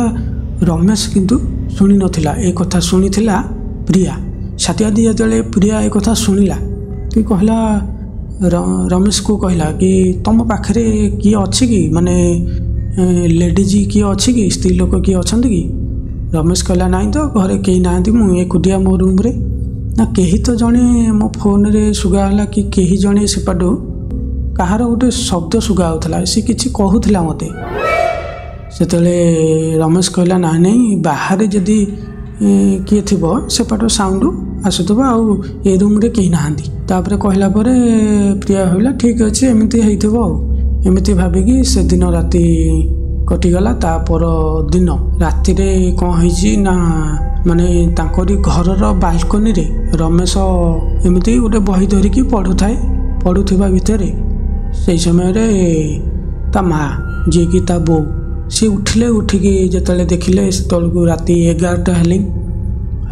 ରମେଶ କିନ୍ତୁ ଶୁଣିନଥିଲା ଏ କଥା, ଶୁଣିଥିଲା ପ୍ରିୟା। ସାତିଆଦି ଯେତେବେଳେ ପ୍ରିୟା ଏ କଥା ଶୁଣିଲା କି କହିଲା, ରମେଶକୁ କହିଲା କି ତୁମ ପାଖରେ କିଏ ଅଛି କି, ମାନେ ଲେଡ଼ିଜ୍ କିଏ ଅଛି କି, ସ୍ତ୍ରୀ ଲୋକ କିଏ ଅଛନ୍ତି କି? ରମେଶ କହିଲା ନାହିଁ ତ, ଘରେ କେହି ନାହାନ୍ତି, ମୁଁ ଏକୁଟିଆ ମୋ ରୁମ୍ରେ। ନା କେହି ତ ଜଣେ ମୋ ଫୋନରେ ଶୁଗା ହେଲା କି କେହି ଜଣେ ସେପାଟୁ କାହାର ଗୋଟେ ଶବ୍ଦ ଶୁଗା ହେଉଥିଲା, ସେ କିଛି କହୁଥିଲା ମୋତେ। ସେତେବେଳେ ରମେଶ କହିଲା ନାଇଁ ନାଇଁ, ବାହାରେ ଯଦି କିଏ ଥିବ ସେପାଟୁ ସାଉଣ୍ଡ ଆସୁଥିବ, ଆଉ ଏ ରୁମ୍ରେ କେହି ନାହାନ୍ତି। ତାପରେ କହିଲା ପରେ ପ୍ରିୟା ଭାବିଲା ଠିକ୍ ଅଛି, ଏମିତି ହେଇଥିବ। ଆଉ ଏମିତି ଭାବିକି ସେଦିନ ରାତି କଟିଗଲା। ତା ପର ଦିନ ରାତିରେ କ'ଣ ହେଇଛି ନା, ମାନେ ତାଙ୍କରି ଘରର ବାଲକୋନିରେ ରମେଶ ଏମିତି ଗୋଟେ ବହି ଧରିକି ପଢ଼ୁଥାଏ। ପଢ଼ୁଥିବା ଭିତରେ ସେଇ ସମୟରେ ତା ମା, ଯିଏକି ତା ବୋଉ, ସିଏ ଉଠିଲେ। ଉଠିକି ଯେତେବେଳେ ଦେଖିଲେ ସେତେବେଳକୁ ରାତି 11ଟା ହେଲେଣି,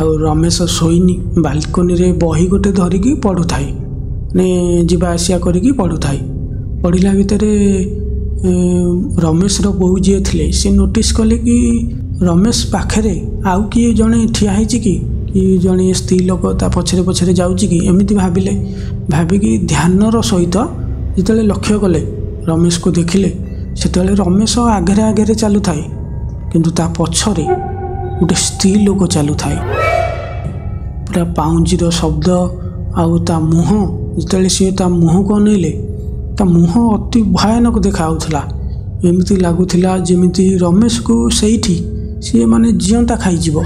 ଆଉ ରମେଶ ଶୋଇନି, ବାଲକୋନିରେ ବହି ଗୋଟେ ଧରିକି ପଢ଼ୁଥାଏ, ମାନେ ଯିବା ଆସିବା କରିକି ପଢ଼ୁଥାଏ। ପଢ଼ିଲା ଭିତରେ ରମେଶର ବୋଉ ଯିଏ ଥିଲେ ସେ ନୋଟିସ୍ କଲେ କି ରମେଶ ପାଖରେ ଆଉ କିଏ ଜଣେ ଠିଆ ହେଇଛି କି, କି ଜଣେ ସ୍ତ୍ରୀ ଲୋକ ତା ପଛରେ ପଛରେ ଯାଉଛି କି, ଏମିତି ଭାବିଲେ। ଭାବିକି ଧ୍ୟାନର ସହିତ ଯେତେବେଳେ ଲକ୍ଷ୍ୟ କଲେ, ରମେଶକୁ ଦେଖିଲେ, ସେତେବେଳେ ରମେଶ ଆଗରେ ଆଗରେ ଚାଲୁଥାଏ, କିନ୍ତୁ ତା ପଛରେ ଗୋଟେ ସ୍ତ୍ରୀ ଲୋକ ଚାଲୁଥାଏ। ପୁରା ପାଉଁଜିର ଶବ୍ଦ, ଆଉ ତା ମୁହଁ, ଯେତେବେଳେ ସିଏ ତା ମୁହଁକୁ ଅନେଇଲେ, ତା ମୁହଁ ଅତି ଭୟାନକ ଦେଖାଯାଉଥିଲା। ଏମିତି ଲାଗୁଥିଲା ଯେମିତି ରମେଶକୁ ସେଇଠି ସିଏ ମାନେ ଜିଅନ୍ତା ଖାଇଯିବ।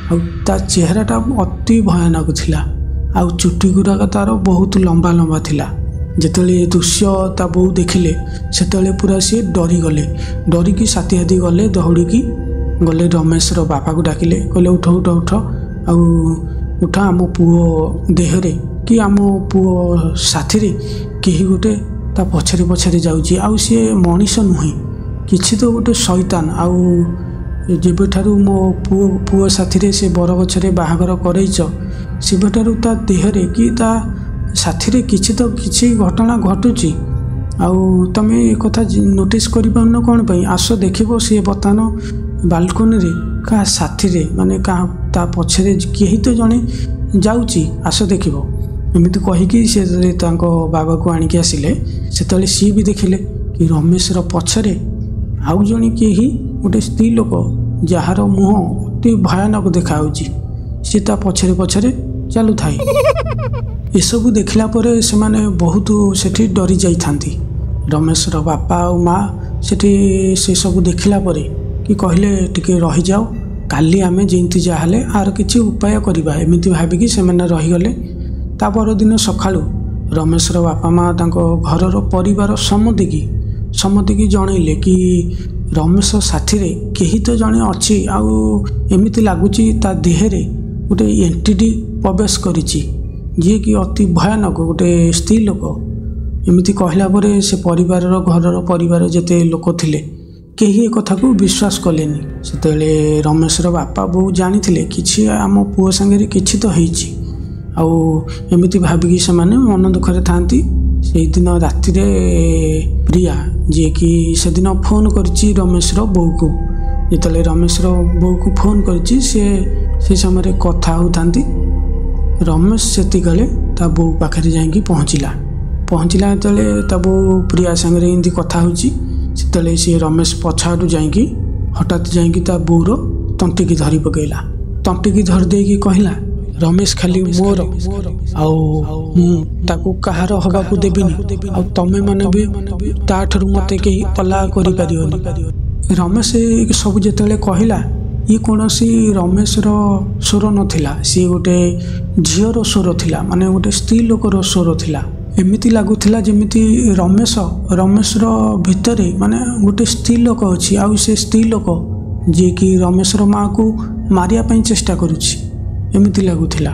ଆଉ ତା ଚେହେରାଟା ଅତି ଭୟାନକ ଥିଲା, ଆଉ ଚୁଟି ଗୁଡ଼ାକ ତାର ବହୁତ ଲମ୍ବା ଲମ୍ବା ଥିଲା। ଯେତେବେଳେ ଏ ଦୃଶ୍ୟ ତା ବୋଉ ଦେଖିଲେ, ସେତେବେଳେ ପୁରା ସିଏ ଡରିଗଲେ। ଡରିକି ସାଥୀ ହାତୀ ଗଲେ, ଦୌଡ଼ିକି ଗଲେ, ରମେଶର ବାପାକୁ ଡାକିଲେ, କହିଲେ ଉଠ ଉଠ ଉଠ, ଆଉ ଉଠ, ଆମ ପୁଅ ଦେହରେ କି ଆମ ପୁଅ ସାଥିରେ କେହି ଗୋଟେ ତା ପଛରେ ପଛରେ ଯାଉଛି, ଆଉ ସିଏ ମଣିଷ ନୁହେଁ, କିଛି ତ ଗୋଟେ ଶୈତାନ। ଆଉ ଯେବେଠାରୁ ମୋ ପୁଅ ସାଥିରେ ସେ ବରଗଛରେ ବାହାଘର କରେଇଛ, ସେବେଠାରୁ ତା ଦେହରେ କି ତା ସାଥିରେ କିଛି ତ କିଛି ଘଟଣା ଘଟୁଛି, ଆଉ ତମେ ଏ କଥା ନୋଟିସ୍ କରିପାରୁନ କ'ଣ ପାଇଁ? ଆସ ଦେଖିବ, ସିଏ ବର୍ତ୍ତମାନ ବାଲକୋନିରେ କାହା ସାଥିରେ, ମାନେ କାହା ତା ପଛରେ କେହି ତ ଜଣେ ଯାଉଛି, ଆସ ଦେଖିବ। ଏମିତି କହିକି ସେ ଯେତେବେଳେ ତାଙ୍କ ବାବାକୁ ଆଣିକି ଆସିଲେ, ସେତେବେଳେ ସିଏ ବି ଦେଖିଲେ କି ରମେଶର ପଛରେ ଆଉ ଜଣେ କେହି ଗୋଟେ ସ୍ତ୍ରୀ ଲୋକ, ଯାହାର ମୁହଁ ଅତି ଭୟାନକ ଦେଖାଯାଉଛି, ସିଏ ତା ପଛରେ ପଛରେ ଚାଲୁଥାଏ। ଏସବୁ ଦେଖିଲା ପରେ ସେମାନେ ବହୁତ ସେଠି ଡରି ଯାଇଥାନ୍ତି। ରମେଶର ବାପା ଆଉ ମା ସେଠି ସେସବୁ ଦେଖିଲା ପରେ କି କହିଲେ ଟିକେ ରହିଯାଅ, କାଲି ଆମେ ଯେମିତି ଯାହାହେଲେ ଆର କିଛି ଉପାୟ କରିବା। ଏମିତି ଭାବିକି ସେମାନେ ରହିଗଲେ। ତା ପରଦିନ ସକାଳୁ ରମେଶର ବାପା ମା ତାଙ୍କ ଘରର ପରିବାର ସମତିକି ଜଣେଇଲେ କି ରମେଶ ସାଥିରେ କେହି ତ ଜଣେ ଅଛି, ଆଉ ଏମିତି ଲାଗୁଛି ତା ଦେହରେ ଗୋଟେ ଏଣ୍ଟିଟି ପ୍ରବେଶ କରିଛି, ଯିଏକି ଅତି ଭୟାନକ ଗୋଟେ ସ୍ତ୍ରୀ ଲୋକ। ଏମିତି କହିଲା ପରେ ସେ ପରିବାରର ଘରର ପରିବାର ଯେତେ ଲୋକ ଥିଲେ କେହି ଏ କଥାକୁ ବିଶ୍ୱାସ କଲେନି। ସେତେବେଳେ ରମେଶର ବାପା ବୋଉ ଜାଣିଥିଲେ କିଛି ଆମ ପୁଅ ସାଙ୍ଗରେ କିଛି ତ ହେଇଛି, ଆଉ ଏମିତି ଭାବିକି ସେମାନେ ମନ ଦୁଃଖରେ ଥାଆନ୍ତି। ସେଇଦିନ ରାତିରେ ପ୍ରିୟା, ଯିଏକି ସେଦିନ ଫୋନ୍ କରିଛି ରମେଶର ବୋଉକୁ, ଯେତେବେଳେ ରମେଶର ବୋଉକୁ ଫୋନ୍ କରିଛି, ସେ ସେ ସମୟରେ କଥା ହେଉଥାନ୍ତି। ରମେଶ ସେତିକିବେଳେ ତା ବୋଉ ପାଖରେ ଯାଇକି ପହଞ୍ଚିଲା। ପହଞ୍ଚିଲା ଯେତେବେଳେ ତା ବୋଉ ପ୍ରିୟା ସାଙ୍ଗରେ ଏମିତି କଥା ହେଉଛି, ସେତେବେଳେ ସିଏ ରମେଶ ପଛ ଆଡ଼ୁ ଯାଇକି ହଠାତ୍ ଯାଇକି ତା ବୋଉର ତଣ୍ଟିକି ଧରି ପକେଇଲା। ତଣ୍ଟିକି ଧରି ଦେଇକି କହିଲା, ରମେଶ ଖାଲି ମୋର, ଆଉ ମୁଁ ତାକୁ କାହାର ହବାକୁ ଦେବିନି, ଆଉ ତମେମାନେ ବି ତାଠାରୁ ମୋତେ କେହି ଅଲଗା କରିପାରିବନି। ରମେଶ ସବୁ ଯେତେବେଳେ କହିଲା, ଇଏ କୌଣସି ରମେଶର ସ୍ୱର ନଥିଲା, ସିଏ ଗୋଟେ ଝିଅର ସ୍ୱର ଥିଲା, ମାନେ ଗୋଟେ ସ୍ତ୍ରୀ ଲୋକର ସ୍ୱର ଥିଲା। ଏମିତି ଲାଗୁଥିଲା ଯେମିତି ରମେଶର ଭିତରେ ମାନେ ଗୋଟେ ସ୍ତ୍ରୀ ଲୋକ ଅଛି, ଆଉ ସେ ସ୍ତ୍ରୀ ଲୋକ ଯିଏକି ରମେଶର ମାଆକୁ ମାରିବା ପାଇଁ ଚେଷ୍ଟା କରୁଛି, ଏମିତି ଲାଗୁଥିଲା।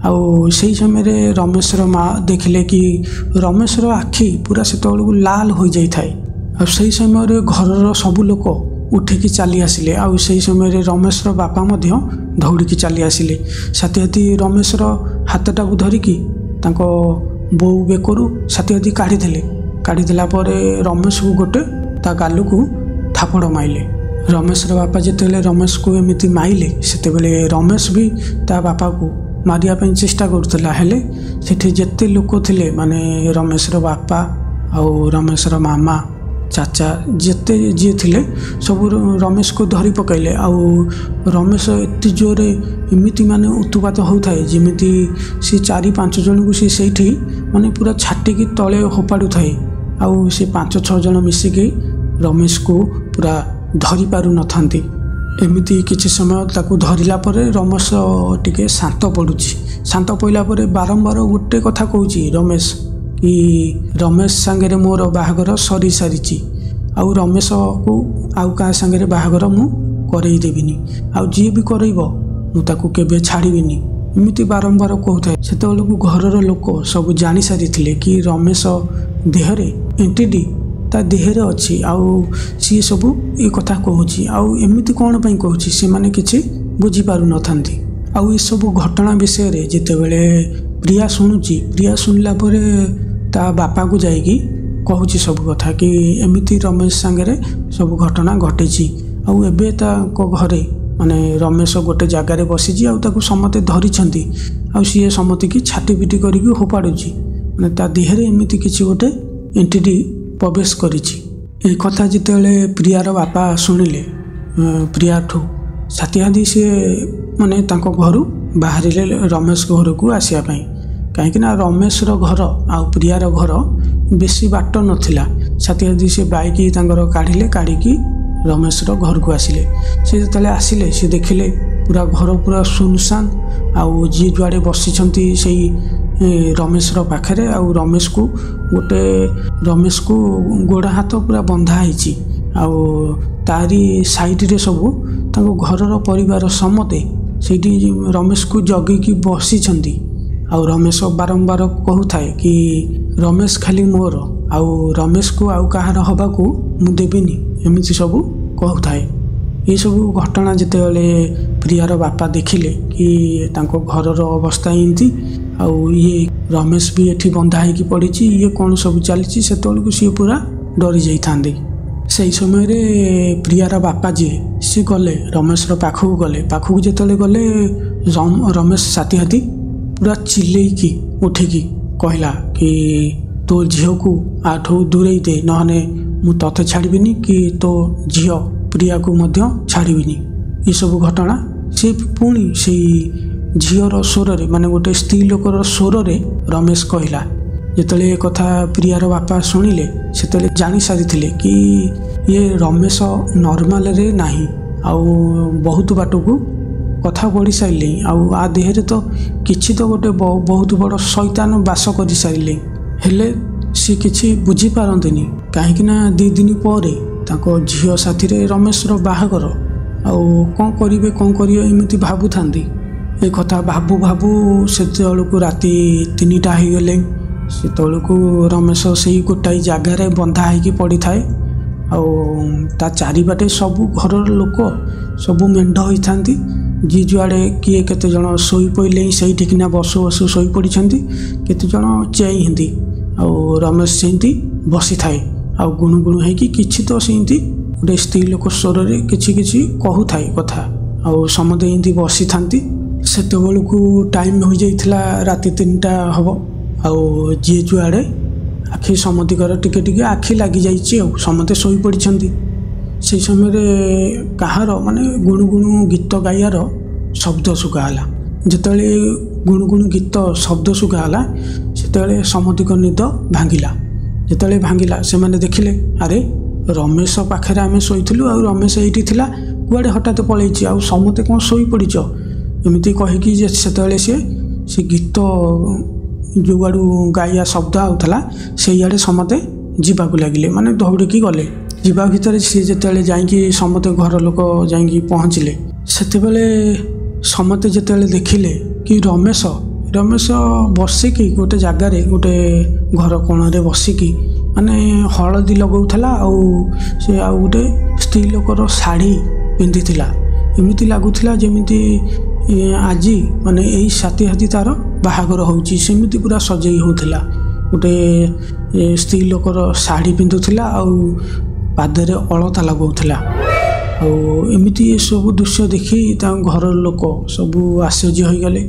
ଆଉ ସେଇ ସମୟରେ ରମେଶର ମା ଦେଖିଲେ କି ରମେଶର ଆଖି ପୁରା ସେତେବେଳକୁ ଲାଲ ହୋଇଯାଇଥାଏ। ଆଉ ସେଇ ସମୟରେ ଘରର ସବୁ ଲୋକ ଉଠିକି ଚାଲି ଆସିଲେ, ଆଉ ସେଇ ସମୟରେ ରମେଶର ବାପା ମଧ୍ୟ ଦୌଡ଼ିକି ଚାଲି ଆସିଲେ। ସାଥୀ ହାତୀ ରମେଶର ହାତଟାକୁ ଧରିକି ତାଙ୍କ ବୋଉ ବେକରୁ ସାଥୀ ହାତୀ କାଢ଼ିଦେଲେ। କାଢ଼ିଦେଲା ପରେ ରମେଶକୁ ଗୋଟେ ତା ଗାଲକୁ ଥାପଡ଼ ମାଇଲେ। ରମେଶର ବାପା ଯେତେବେଳେ ରମେଶକୁ ଏମିତି ମାଇଲେ, ସେତେବେଳେ ରମେଶ ବି ତା ବାପାକୁ ମାରିବା ପାଇଁ ଚେଷ୍ଟା କରୁଥିଲା। ହେଲେ ସେଠି ଯେତେ ଲୋକ ଥିଲେ, ମାନେ ରମେଶର ବାପା ଆଉ ରମେଶର ମାମା, ଚାଚା, ଯେତେ ଯିଏ ଥିଲେ ସବୁ ରମେଶକୁ ଧରି ପକାଇଲେ। ଆଉ ରମେଶ ଏତେ ଜୋରରେ ଏମିତି ମାନେ ଉତ୍ପାତ ହେଉଥାଏ, ଯେମିତି ସେ 4 5 ଜଣଙ୍କୁ ସେ ସେଇଠି ମାନେ ପୁରା ଛାଟିକି ତଳେ ଫୋପାଡ଼ୁଥାଏ। ଆଉ ସେ 5 6 ଜଣ ମିଶିକି ରମେଶକୁ ପୁରା ଧରି ପାରୁନଥାନ୍ତି। ଏମିତି କିଛି ସମୟ ତାକୁ ଧରିଲା ପରେ ରମେଶ ଟିକେ ଶାନ୍ତ ପଡ଼ୁଛି। ଶାନ୍ତ ପଡ଼ିଲା ପରେ ବାରମ୍ବାର ଗୋଟେ କଥା କହୁଛି ରମେଶ କି ରମେଶ ସାଙ୍ଗରେ ମୋର ବାହାଘର ସରିସାରିଛି, ଆଉ ରମେଶକୁ ଆଉ କାହା ସାଙ୍ଗରେ ବାହାଘର ମୁଁ କରେଇ ଦେବିନି, ଆଉ ଯିଏ ବି କରେଇବ ମୁଁ ତାକୁ କେବେ ଛାଡ଼ିବିନି, ଏମିତି ବାରମ୍ବାର କହୁଥାଏ। ସେତେବେଳକୁ ଘରର ଲୋକ ସବୁ ଜାଣିସାରିଥିଲେ କି ରମେଶ ଦେହରେ ଏଣ୍ଟିଟି ତା ଦେହରେ ଅଛି, ଆଉ ସିଏ ସବୁ ଏ କଥା କହୁଛି, ଆଉ ଏମିତି କ'ଣ ପାଇଁ କହୁଛି ସେମାନେ କିଛି ବୁଝିପାରୁନଥାନ୍ତି। ଆଉ ଏସବୁ ଘଟଣା ବିଷୟରେ ଯେତେବେଳେ ପ୍ରିୟା ଶୁଣୁଛି, ପ୍ରିୟା ଶୁଣିଲା ପରେ ତା ବାପାକୁ ଯାଇକି କହୁଛି ସବୁ କଥା କି ଏମିତି ରମେଶ ସାଙ୍ଗରେ ସବୁ ଘଟଣା ଘଟିଛି, ଆଉ ଏବେ ତାଙ୍କ ଘରେ ମାନେ ରମେଶ ଗୋଟେ ଜାଗାରେ ବସିଛି, ଆଉ ତାକୁ ସମସ୍ତେ ଧରିଛନ୍ତି, ଆଉ ସିଏ ସମସ୍ତିକି ଛାଟି ପିଟି କରିକି ଫୋପାଡ଼ୁଛି, ମାନେ ତା ଦେହରେ ଏମିତି କିଛି ଗୋଟେ ଏଣ୍ଟିଟି ପ୍ରବେଶ କରିଛି। ଏ କଥା ଯେତେବେଳେ ପ୍ରିୟାର ବାପା ଶୁଣିଲେ ପ୍ରିୟାଠୁ, ସାଥିହାଦି ସିଏ ମାନେ ତାଙ୍କ ଘରୁ ବାହାରିଲେ ରମେଶ ଘରକୁ ଆସିବା ପାଇଁ, କାହିଁକିନା ରମେଶର ଘର ଆଉ ପ୍ରିୟାର ଘର ବେଶୀ ବାଟ ନଥିଲା। ସାଥିହାଦି ସେ ବାଇକ୍ ତାଙ୍କର କାଢ଼ିଲେ, କାଢ଼ିକି ରମେଶର ଘରକୁ ଆସିଲେ। ସେ ଯେତେବେଳେ ଆସିଲେ ସେ ଦେଖିଲେ ପୁରା ଘର ପୁରା ସୁନସାନ, ଆଉ ଯିଏ ଯୁଆଡ଼େ ବସିଛନ୍ତି ସେଇ ରମେଶର ପାଖରେ, ଆଉ ରମେଶକୁ ଗୋଟେ ରମେଶକୁ ଗୋଡ଼ ହାତ ପୁରା ବନ୍ଧା ହେଇଛି, ଆଉ ତାରି ସାଇଡ଼ରେ ସବୁ ତାଙ୍କ ଘରର ପରିବାର ସମସ୍ତେ ସେଇଠି ରମେଶକୁ ଜଗିକି ବସିଛନ୍ତି। ଆଉ ରମେଶ ବାରମ୍ବାର କହୁଥାଏ କି ରମେଶ ଖାଲି ମୋର, ଆଉ ରମେଶକୁ ଆଉ କାହାର ହେବାକୁ ମୁଁ ଦେବିନି, ଏମିତି ସବୁ କହୁଥାଏ। ଏସବୁ ଘଟଣା ଯେତେବେଳେ ପ୍ରିୟାର ବାପା ଦେଖିଲେ କି ତାଙ୍କ ଘରର ଅବସ୍ଥା ଏମିତି, ଆଉ ଇଏ ରମେଶ ବି ଏଠି ବନ୍ଧା ହେଇକି ପଡ଼ିଛି, ଇଏ କ'ଣ ସବୁ ଚାଲିଛି, ସେତେବେଳକୁ ସିଏ ପୁରା ଡରି ଯାଇଥାନ୍ତି। ସେଇ ସମୟରେ ପ୍ରିୟାର ବାପା ଯିଏ ସିଏ ଗଲେ ରମେଶର ପାଖକୁ ଗଲେ। ପାଖକୁ ଯେତେବେଳେ ଗଲେ ରମେଶ ସାଥିହାତି ପୁରା ଚିଲେଇକି ଉଠିକି କହିଲା କି ତୋ ଝିଅକୁ ଆଠୁ ଦୂରେଇ ଦେ, ନହେଲେ ମୁଁ ତୋତେ ଛାଡ଼ିବିନି କି ତୋ ଝିଅ ପ୍ରିୟାକୁ ମଧ୍ୟ ଛାଡ଼ିବିନି। ଏସବୁ ଘଟଣା ସେ ପୁଣି ସେଇ ଝିଅର ସ୍ୱରରେ, ମାନେ ଗୋଟେ ସ୍ତ୍ରୀ ଲୋକର ସ୍ୱରରେ ରମେଶ କହିଲା। ଯେତେବେଳେ ଏ କଥା ପ୍ରିୟାର ବାପା ଶୁଣିଲେ ସେତେବେଳେ ଜାଣିସାରିଥିଲେ କି ଇଏ ରମେଶ ନର୍ମାଲରେ ନାହିଁ, ଆଉ ବହୁତ ବାଟକୁ କଥା ବଢ଼ି ସାରିଲେଣି, ଆଉ ଆ ଦେହରେ ତ କିଛି ତ ଗୋଟେ ବହୁତ ବଡ଼ ଶୈତାନ ବାସ କରିସାରିଲେ। ହେଲେ ସିଏ କିଛି ବୁଝିପାରନ୍ତିନି, କାହିଁକିନା 2 ଦିନ ପରେ ତାଙ୍କ ଝିଅ ସାଥିରେ ରମେଶର ବାହାଘର, ଆଉ କ'ଣ କରିବେ କ'ଣ କରିବେ ଏମିତି ଭାବୁଥାନ୍ତି। ଏ କଥା ଭାବୁ ଭାବୁ ସେତେବେଳକୁ ରାତି 3ଟା ହେଇଗଲେ। ସେତେବେଳକୁ ରମେଶ ସେଇ ଗୋଟାଏ ଜାଗାରେ ବନ୍ଧା ହେଇକି ପଡ଼ିଥାଏ, ଆଉ ତା ଚାରିପାଟେ ସବୁ ଘରର ଲୋକ ସବୁ ମେଣ୍ଢ ହୋଇଥାନ୍ତି, ଯିଏ ଯୁଆଡ଼େ କିଏ କେତେଜଣ ଶୋଇପଡ଼ିଲେ ସେଇଠିକିନା ବସୁ ବସୁ ଶୋଇପଡ଼ିଛନ୍ତି, କେତେଜଣ ଚେଇଁନ୍ତି, ଆଉ ରମେଶ ସେମିତି ବସିଥାଏ, ଆଉ ଗୁଣୁ ଗୁଣୁ ହେଇକି କିଛି ତ ସେମିତି ଗୋଟେ ସ୍ତ୍ରୀ ଲୋକ ସ୍ୱରରେ କିଛି କିଛି କହୁଥାଏ କଥା, ଆଉ ସମସ୍ତେ ଏମିତି ବସିଥାନ୍ତି। ସେତେବେଳକୁ ଟାଇମ୍ ହୋଇଯାଇଥିଲା ରାତି 3ଟା ହେବ, ଆଉ ଯିଏ ଯୁଆଡ଼େ ଆଖି ସମସ୍ତଙ୍କର ଟିକେ ଟିକେ ଆଖି ଲାଗିଯାଇଛି, ଆଉ ସମସ୍ତେ ଶୋଇପଡ଼ିଛନ୍ତି। ସେଇ ସମୟରେ କାହାର ମାନେ ଗୁଣୁ ଗୁଣୁ ଗୀତ ଗାଇବାର ଶବ୍ଦ ଶୁଗା ହେଲା। ଯେତେବେଳେ ଗୁଣୁ ଗୁଣୁ ଗୀତ ଶବ୍ଦ ଶୁଗା ହେଲା ସେତେବେଳେ ସମସ୍ତଙ୍କ ନିଦ ଭାଙ୍ଗିଲା। ଯେତେବେଳେ ଭାଙ୍ଗିଲା ସେମାନେ ଦେଖିଲେ ଆରେ ରମେଶ ପାଖରେ ଆମେ ଶୋଇଥିଲୁ, ଆଉ ରମେଶ ଏଇଠି ଥିଲା, କୁଆଡ଼େ ହଠାତ୍ ପଳେଇଛି, ଆଉ ସମସ୍ତେ କ'ଣ ଶୋଇପଡ଼ିଛ, ଏମିତି କହିକି ଯେ ସେତେବେଳେ ସିଏ ସେ ଗୀତ ଯେଉଁଆଡ଼ୁ ଗାଇବା ଶବ୍ଦ ଆଉଥିଲା ସେଇଆଡ଼େ ସମସ୍ତେ ଯିବାକୁ ଲାଗିଲେ, ମାନେ ଦୌଡ଼ିକି ଗଲେ। ଯିବା ଭିତରେ ସିଏ ଯେତେବେଳେ ଯାଇକି ସମସ୍ତେ ଘର ଲୋକ ଯାଇକି ପହଞ୍ଚିଲେ, ସେତେବେଳେ ସମସ୍ତେ ଯେତେବେଳେ ଦେଖିଲେ କି ରମେଶ ବସିକି ଗୋଟେ ଜାଗାରେ ଗୋଟେ ଘର କୋଣରେ ବସିକି ମାନେ ହଳଦୀ ଲଗାଉଥିଲା, ଆଉ ସେ ଆଉ ଗୋଟେ ସ୍ତ୍ରୀ ଲୋକର ଶାଢ଼ୀ ପିନ୍ଧିଥିଲା। ଏମିତି ଲାଗୁଥିଲା ଯେମିତି ଆଜି ମାନେ ଏଇ ସାଥି ହାତୀ ତାର ବାହାଘର ହେଉଛି, ସେମିତି ପୁରା ସଜେଇ ହେଉଥିଲା। ଗୋଟେ ସ୍ତ୍ରୀ ଲୋକର ଶାଢ଼ୀ ପିନ୍ଧୁଥିଲା, ଆଉ ପାଦରେ ଅଳତା ଲଗାଉଥିଲା। ଆଉ ଏମିତି ଏସବୁ ଦୃଶ୍ୟ ଦେଖି ତାଙ୍କ ଘରର ଲୋକ ସବୁ ଆଶ୍ଚର୍ଯ୍ୟ ହୋଇଗଲେ।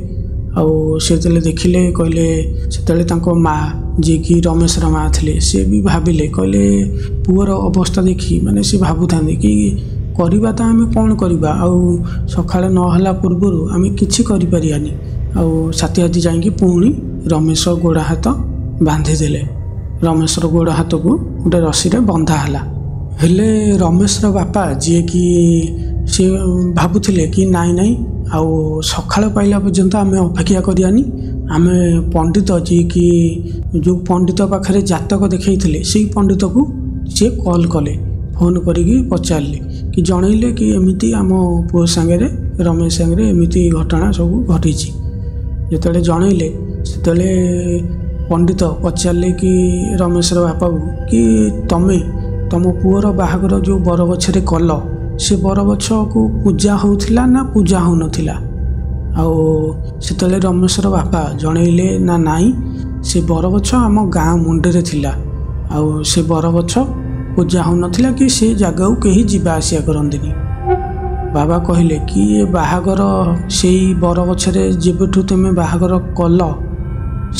ଆଉ ସେ ଯେତେବେଳେ ଦେଖିଲେ କହିଲେ, ସେତେବେଳେ ତାଙ୍କ ମା ଯିଏକି ରମେଶର ମା ଥିଲେ ସେ ବି ଭାବିଲେ, କହିଲେ ପୁଅର ଅବସ୍ଥା ଦେଖି ମାନେ ସେ ଭାବୁଥାନ୍ତି କି କରିବା ତ ଆମେ କ'ଣ କରିବା, ଆଉ ସକାଳେ ନହେଲା ପୂର୍ବରୁ ଆମେ କିଛି କରିପାରିବାନି। ଆଉ ସାଥି ହାତୀ ଯାଇକି ପୁଣି ରମେଶ ଗୋଡ଼ ହାତ ବାନ୍ଧିଦେଲେ। ରମେଶର ଗୋଡ଼ ହାତକୁ ଗୋଟେ ରସିରେ ବନ୍ଧା ହେଲା। ହେଲେ ରମେଶର ବାପା ଯିଏକି ସିଏ ଭାବୁଥିଲେ କି ନାଇଁ ନାଇଁ, ଆଉ ସକାଳ ପାଇଲା ପର୍ଯ୍ୟନ୍ତ ଆମେ ଅପେକ୍ଷା କରିବାନି। ଆମେ ପଣ୍ଡିତ ଯିଏକି ଯେଉଁ ପଣ୍ଡିତ ପାଖରେ ଜାତକ ଦେଖାଇଥିଲେ, ସେଇ ପଣ୍ଡିତକୁ ସିଏ କଲ୍ କଲେ। ଫୋନ୍ କରିକି ପଚାରିଲେ କି ଜଣେଇଲେ କି ଏମିତି ଆମ ପୁଅ ସାଙ୍ଗରେ, ରମେଶ ସାଙ୍ଗରେ ଏମିତି ଘଟଣା ସବୁ ଘଟିଛି। ଯେତେବେଳେ ଜଣେଇଲେ, ସେତେବେଳେ ପଣ୍ଡିତ ପଚାରିଲେ କି ରମେଶର ବାପାକୁ କି ତମେ ତମ ପୁଅର ବାହାଘର ଯେଉଁ ବରଗଛରେ କଲ, ସେ ବରଗଛକୁ ପୂଜା ହେଉଥିଲା ନା ପୂଜା ହେଉନଥିଲା? ଆଉ ସେତେବେଳେ ରମେଶର ବାପା ଜଣେଇଲେ ନା ନାଇଁ, ସେ ବରଗଛ ଆମ ଗାଁ ମୁଣ୍ଡରେ ଥିଲା, ଆଉ ସେ ବରଗଛ ପୂଜା ହେଉନଥିଲା କି ସେ ଜାଗାକୁ କେହି ଯିବା ଆସିବା କରନ୍ତିନି। ବାବା କହିଲେ କି ଏ ବାହାଘର ସେଇ ବରଗଛରେ ଯେବେଠୁ ତୁମେ ବାହାଘର କଲ,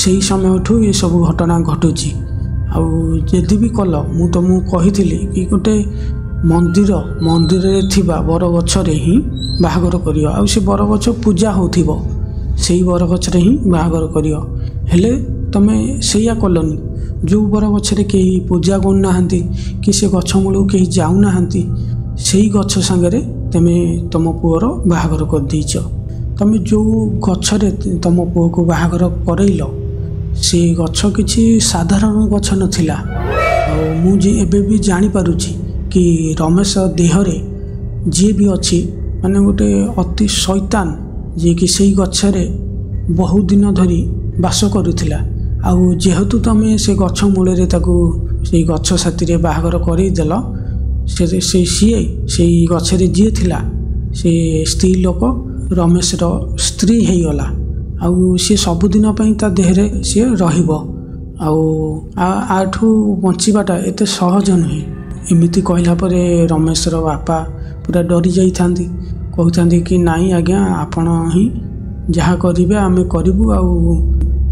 ସେଇ ସମୟଠୁ ଏସବୁ ଘଟଣା ଘଟୁଛି। ଆଉ ଯଦି ବି କଲ, ମୁଁ ତୁମକୁ କହିଥିଲି କି ଗୋଟେ ମନ୍ଦିର, ମନ୍ଦିରରେ ଥିବା ବରଗଛରେ ହିଁ ବାହାଘର କରିବ, ଆଉ ସେ ବରଗଛ ପୂଜା ହେଉଥିବ, ସେଇ ବରଗଛରେ ହିଁ ବାହାଘର କରିବ। ହେଲେ ତୁମେ ସେଇଆ କଲନି। ଯେଉଁ ବରଗଛରେ କେହି ପୂଜା କରୁନାହାନ୍ତି କି ସେ ଗଛ ମୂଳକୁ କେହି ଯାଉନାହାନ୍ତି, ସେଇ ଗଛ ସାଙ୍ଗରେ ତୁମେ ତୁମ ପୁଅର ବାହାଘର କରିଦେଇଛ। ତୁମେ ଯେଉଁ ଗଛରେ ତୁମ ପୁଅକୁ ବାହାଘର କରେଇଲ, ସେ ଗଛ କିଛି ସାଧାରଣ ଗଛ ନଥିଲା। ଆଉ ମୁଁ ଯେ ଏବେ ବି ଜାଣିପାରୁଛି କି ରମେଶ ଦେହରେ ଯିଏ ବି ଅଛି, ମାନେ ଗୋଟେ ଅତି ଶୈତାନ, ଯିଏକି ସେଇ ଗଛରେ ବହୁ ଦିନ ଧରି ବାସ କରୁଥିଲା। ଆଉ ଯେହେତୁ ତୁମେ ସେ ଗଛ ମୂଳରେ ତାକୁ ସେଇ ଗଛ ସାଥିରେ ବାହାଘର କରେଇଦେଲ, ସେ ସିଏ ସେଇ ଗଛରେ ଯିଏ ଥିଲା, ସେ ସ୍ତ୍ରୀ ଲୋକ ରମେଶର ସ୍ତ୍ରୀ ହେଇଗଲା, ଆଉ ସିଏ ସବୁଦିନ ପାଇଁ ତା ଦେହରେ ସିଏ ରହିବ, ଆଉ ଆଠୁ ବଞ୍ଚିବାଟା ଏତେ ସହଜ ନୁହେଁ। ଏମିତି କହିଲା ପରେ ରମେଶର ବାପା ପୁରା ଡରି ଯାଇଥାନ୍ତି। କହୁଥାନ୍ତି କି ନାଇଁ ଆଜ୍ଞା, ଆପଣ ହିଁ ଯାହା କରିବେ ଆମେ କରିବୁ, ଆଉ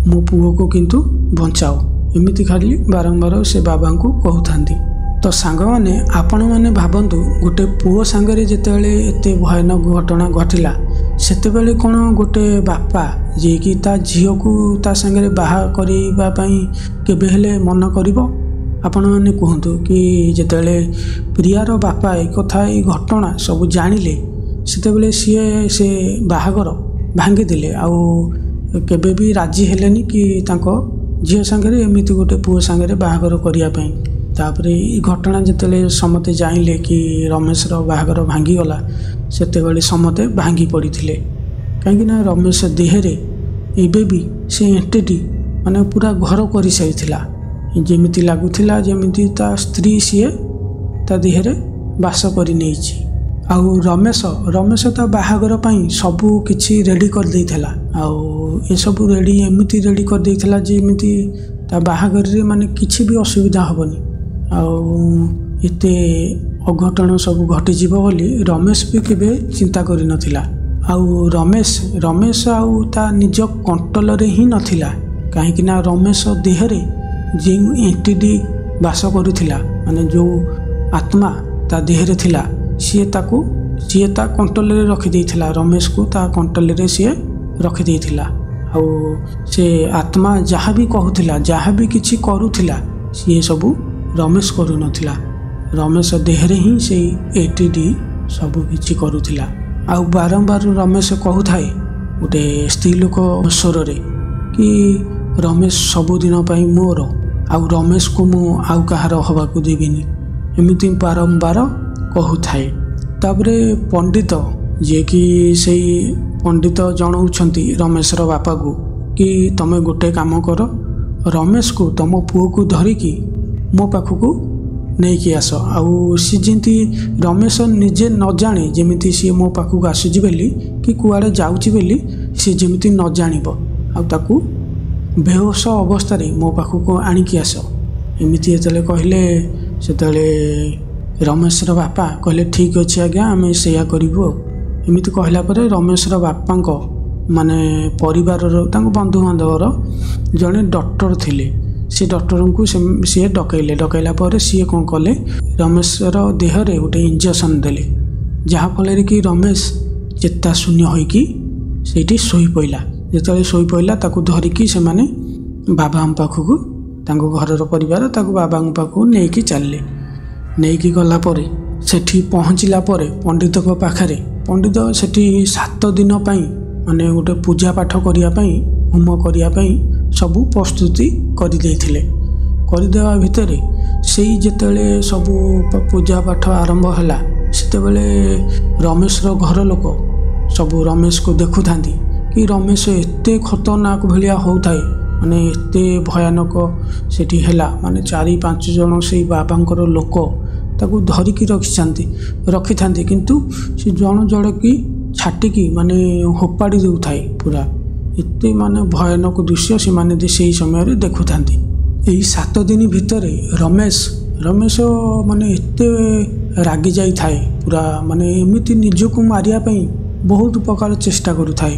ମୋ ପୁଅକୁ କିନ୍ତୁ ବଞ୍ଚାଅ। ଏମିତି ଖାଲି ବାରମ୍ବାର ସେ ବାବାଙ୍କୁ କହୁଥାନ୍ତି। ତ ସାଙ୍ଗମାନେ, ଆପଣମାନେ ଭାବନ୍ତୁ, ଗୋଟେ ପୁଅ ସାଙ୍ଗରେ ଯେତେବେଳେ ଏତେ ଭୟାନକ ଘଟଣା ଘଟିଲା, ସେତେବେଳେ କ'ଣ ଗୋଟେ ବାପା ଯିଏକି ତା ଝିଅକୁ ତା ସାଙ୍ଗରେ ବାହା କରିବା ପାଇଁ କେବେ ହେଲେ ମନ କରିବ? ଆପଣମାନେ କୁହନ୍ତୁ କି ଯେତେବେଳେ ପ୍ରିୟାର ବାପା ଏ କଥା, ଏଇ ଘଟଣା ସବୁ ଜାଣିଲେ, ସେତେବେଳେ ସିଏ ସେ ବାହାଘର ଭାଙ୍ଗିଦେଲେ, ଆଉ କେବେ ବି ରାଜି ହେଲେନି କି ତାଙ୍କ ଝିଅ ସାଙ୍ଗରେ ଏମିତି ଗୋଟେ ପୁଅ ସାଙ୍ଗରେ ବାହାଘର କରିବା ପାଇଁ। ତାପରେ ଏଇ ଘଟଣା ଯେତେବେଳେ ସମସ୍ତେ ଜାଣିଲେ କି ରମେଶର ବାହାଘର ଭାଙ୍ଗିଗଲା, ସେତେବେଳେ ସମସ୍ତେ ଭାଙ୍ଗି ପଡ଼ିଥିଲେ, କାହିଁକିନା ରମେଶ ଦେହରେ ଏବେ ବି ସେ ଏଣ୍ଟିଟି ମାନେ ପୁରା ଘର କରିସାରିଥିଲା। ଯେମିତି ଲାଗୁଥିଲା ଯେମିତି ତା ସ୍ତ୍ରୀ ସିଏ ତା ଦେହରେ ବାସ କରିନେଇଛି। ଆଉ ରମେଶ ତା ବାହାଘର ପାଇଁ ସବୁ କିଛି ରେଡ଼ି କରିଦେଇଥିଲା, ଆଉ ଏସବୁ ରେଡ଼ି ଏମିତି ରେଡ଼ି କରିଦେଇଥିଲା ଯେ ଏମିତି ତା ବାହାଘରରେ ମାନେ କିଛି ବି ଅସୁବିଧା ହେବନି। ଆଉ ଏତେ ଅଘଟଣ ସବୁ ଘଟିଯିବ ବୋଲି ରମେଶ ବି କେବେ ଚିନ୍ତା କରିନଥିଲା। ଆଉ ରମେଶ ଆଉ ତା ନିଜ କଣ୍ଟ୍ରୋଲରେ ହିଁ ନଥିଲା, କାହିଁକିନା ରମେଶ ଦେହରେ ଯେଉଁ ଏଣ୍ଟିଟି ବାସ କରୁଥିଲା, ମାନେ ଯେଉଁ ଆତ୍ମା ତା ଦେହରେ ଥିଲା, ସିଏ ତାକୁ ସିଏ ତା କଣ୍ଟ୍ରୋଲରେ ରଖିଦେଇଥିଲା। ରମେଶକୁ ତା କଣ୍ଟ୍ରୋଲରେ ସିଏ ରଖିଦେଇଥିଲା, ଆଉ ସେ ଆତ୍ମା ଯାହା ବି କହୁଥିଲା, ଯାହା ବି କିଛି କରୁଥିଲା, ସିଏ ସବୁ ରମେଶ କରୁନଥିଲା। ରମେଶ ଦେହରେ ହିଁ ସେଇ ଏଟିଡି ସବୁ କିଛି କରୁଥିଲା। ଆଉ ବାରମ୍ବାର ରମେଶ କହୁଥାଏ ଗୋଟେ ସ୍ତ୍ରୀ ଲୋକ ସ୍ୱରରେ କି ରମେଶ ସବୁଦିନ ପାଇଁ ମୋର, ଆଉ ରମେଶକୁ ମୁଁ ଆଉ କାହାର ହେବାକୁ ଦେବିନି। ଏମିତି ବାରମ୍ବାର କହୁଥାଏ। ତାପରେ ପଣ୍ଡିତ ଯିଏକି ସେଇ ପଣ୍ଡିତ ଜଣାଉଛନ୍ତି ରମେଶର ବାପାକୁ କି ତମେ ଗୋଟେ କାମ କର, ରମେଶକୁ ତମ ପୁଅକୁ ଧରିକି ମୋ ପାଖକୁ ନେଇକି ଆସ, ଆଉ ସିଏ ଯେମିତି ରମେଶ ନିଜେ ନ ଜାଣେ ଯେମିତି ସିଏ ମୋ ପାଖକୁ ଆସୁଛି ବୋଲି କି କୁଆଡ଼େ ଯାଉଛି ବୋଲି, ସିଏ ଯେମିତି ନ ଜାଣିବ, ଆଉ ତାକୁ ବେହୋସ ଅବସ୍ଥାରେ ମୋ ପାଖକୁ ଆଣିକି ଆସ। ଏମିତି ଯେତେବେଳେ କହିଲେ, ସେତେବେଳେ ରମେଶର ବାପା କହିଲେ ଠିକ୍ ଅଛି ଆଜ୍ଞା, ଆମେ ସେଇଆ କରିବୁ। ଆଉ ଏମିତି କହିଲା ପରେ ରମେଶର ବାପାଙ୍କ ମାନେ ପରିବାରର ତାଙ୍କ ବନ୍ଧୁବାନ୍ଧବର ଜଣେ ଡକ୍ଟର ଥିଲେ, ସେ ଡକ୍ଟରଙ୍କୁ ସିଏ ଡକେଇଲେ। ଡକେଇଲା ପରେ ସିଏ କ'ଣ କଲେ, ରମେଶର ଦେହରେ ଗୋଟେ ଇଞ୍ଜେକ୍ସନ୍ ଦେଲେ, ଯାହାଫଳରେ କି ରମେଶ ଚେତାଶୂନ୍ୟ ହୋଇକି ସେଇଠି ଶୋଇପଡ଼ିଲା। ଯେତେବେଳେ ଶୋଇପଡ଼ିଲା, ତାକୁ ଧରିକି ସେମାନେ ବାବାଙ୍କ ପାଖକୁ, ତାଙ୍କ ଘରର ପରିବାର ତାକୁ ବାବାଙ୍କ ପାଖକୁ ନେଇକି ଚାଲିଲେ। ନେଇକି ଗଲା ପରେ ସେଠି ପହଞ୍ଚିଲା ପରେ ପଣ୍ଡିତଙ୍କ ପାଖରେ, ପଣ୍ଡିତ ସେଠି 7 ଦିନ ପାଇଁ ମାନେ ଗୋଟେ ପୂଜା ପାଠ କରିବା ପାଇଁ, ହୋମ କରିବା ପାଇଁ ସବୁ ପ୍ରସ୍ତୁତି କରିଦେଇଥିଲେ। କରିଦେବା ଭିତରେ ସେଇ ଯେତେବେଳେ ସବୁ ପୂଜା ପାଠ ଆରମ୍ଭ ହେଲା, ସେତେବେଳେ ରମେଶର ଘର ଲୋକ ସବୁ ରମେଶକୁ ଦେଖୁଥାନ୍ତି କି ରମେଶ ଏତେ ଖତରନାକ ଭଳିଆ ହେଉଥାଏ, ମାନେ ଏତେ ଭୟାନକ ସେଠି ହେଲା। ମାନେ 4 5 ଜଣ ସେଇ ବାବାଙ୍କର ଲୋକ ତାକୁ ଧରିକି ରଖିଥାନ୍ତି, କିନ୍ତୁ ସେ ଜଣ ଜଣକି ଛାଟିକି ମାନେ ହୋପାଡ଼ି ଦେଉଥାଏ ପୁରା। ଏତେ ମାନେ ଭୟାନକ ଦୃଶ୍ୟ ସେମାନେ ସେଇ ସମୟରେ ଦେଖୁଥାନ୍ତି। ଏଇ 7 ଦିନ ଭିତରେ ରମେଶ ମାନେ ଏତେ ରାଗି ଯାଇଥାଏ ପୁରା, ମାନେ ଏମିତି ନିଜକୁ ମାରିବା ପାଇଁ ବହୁତ ପ୍ରକାର ଚେଷ୍ଟା କରୁଥାଏ।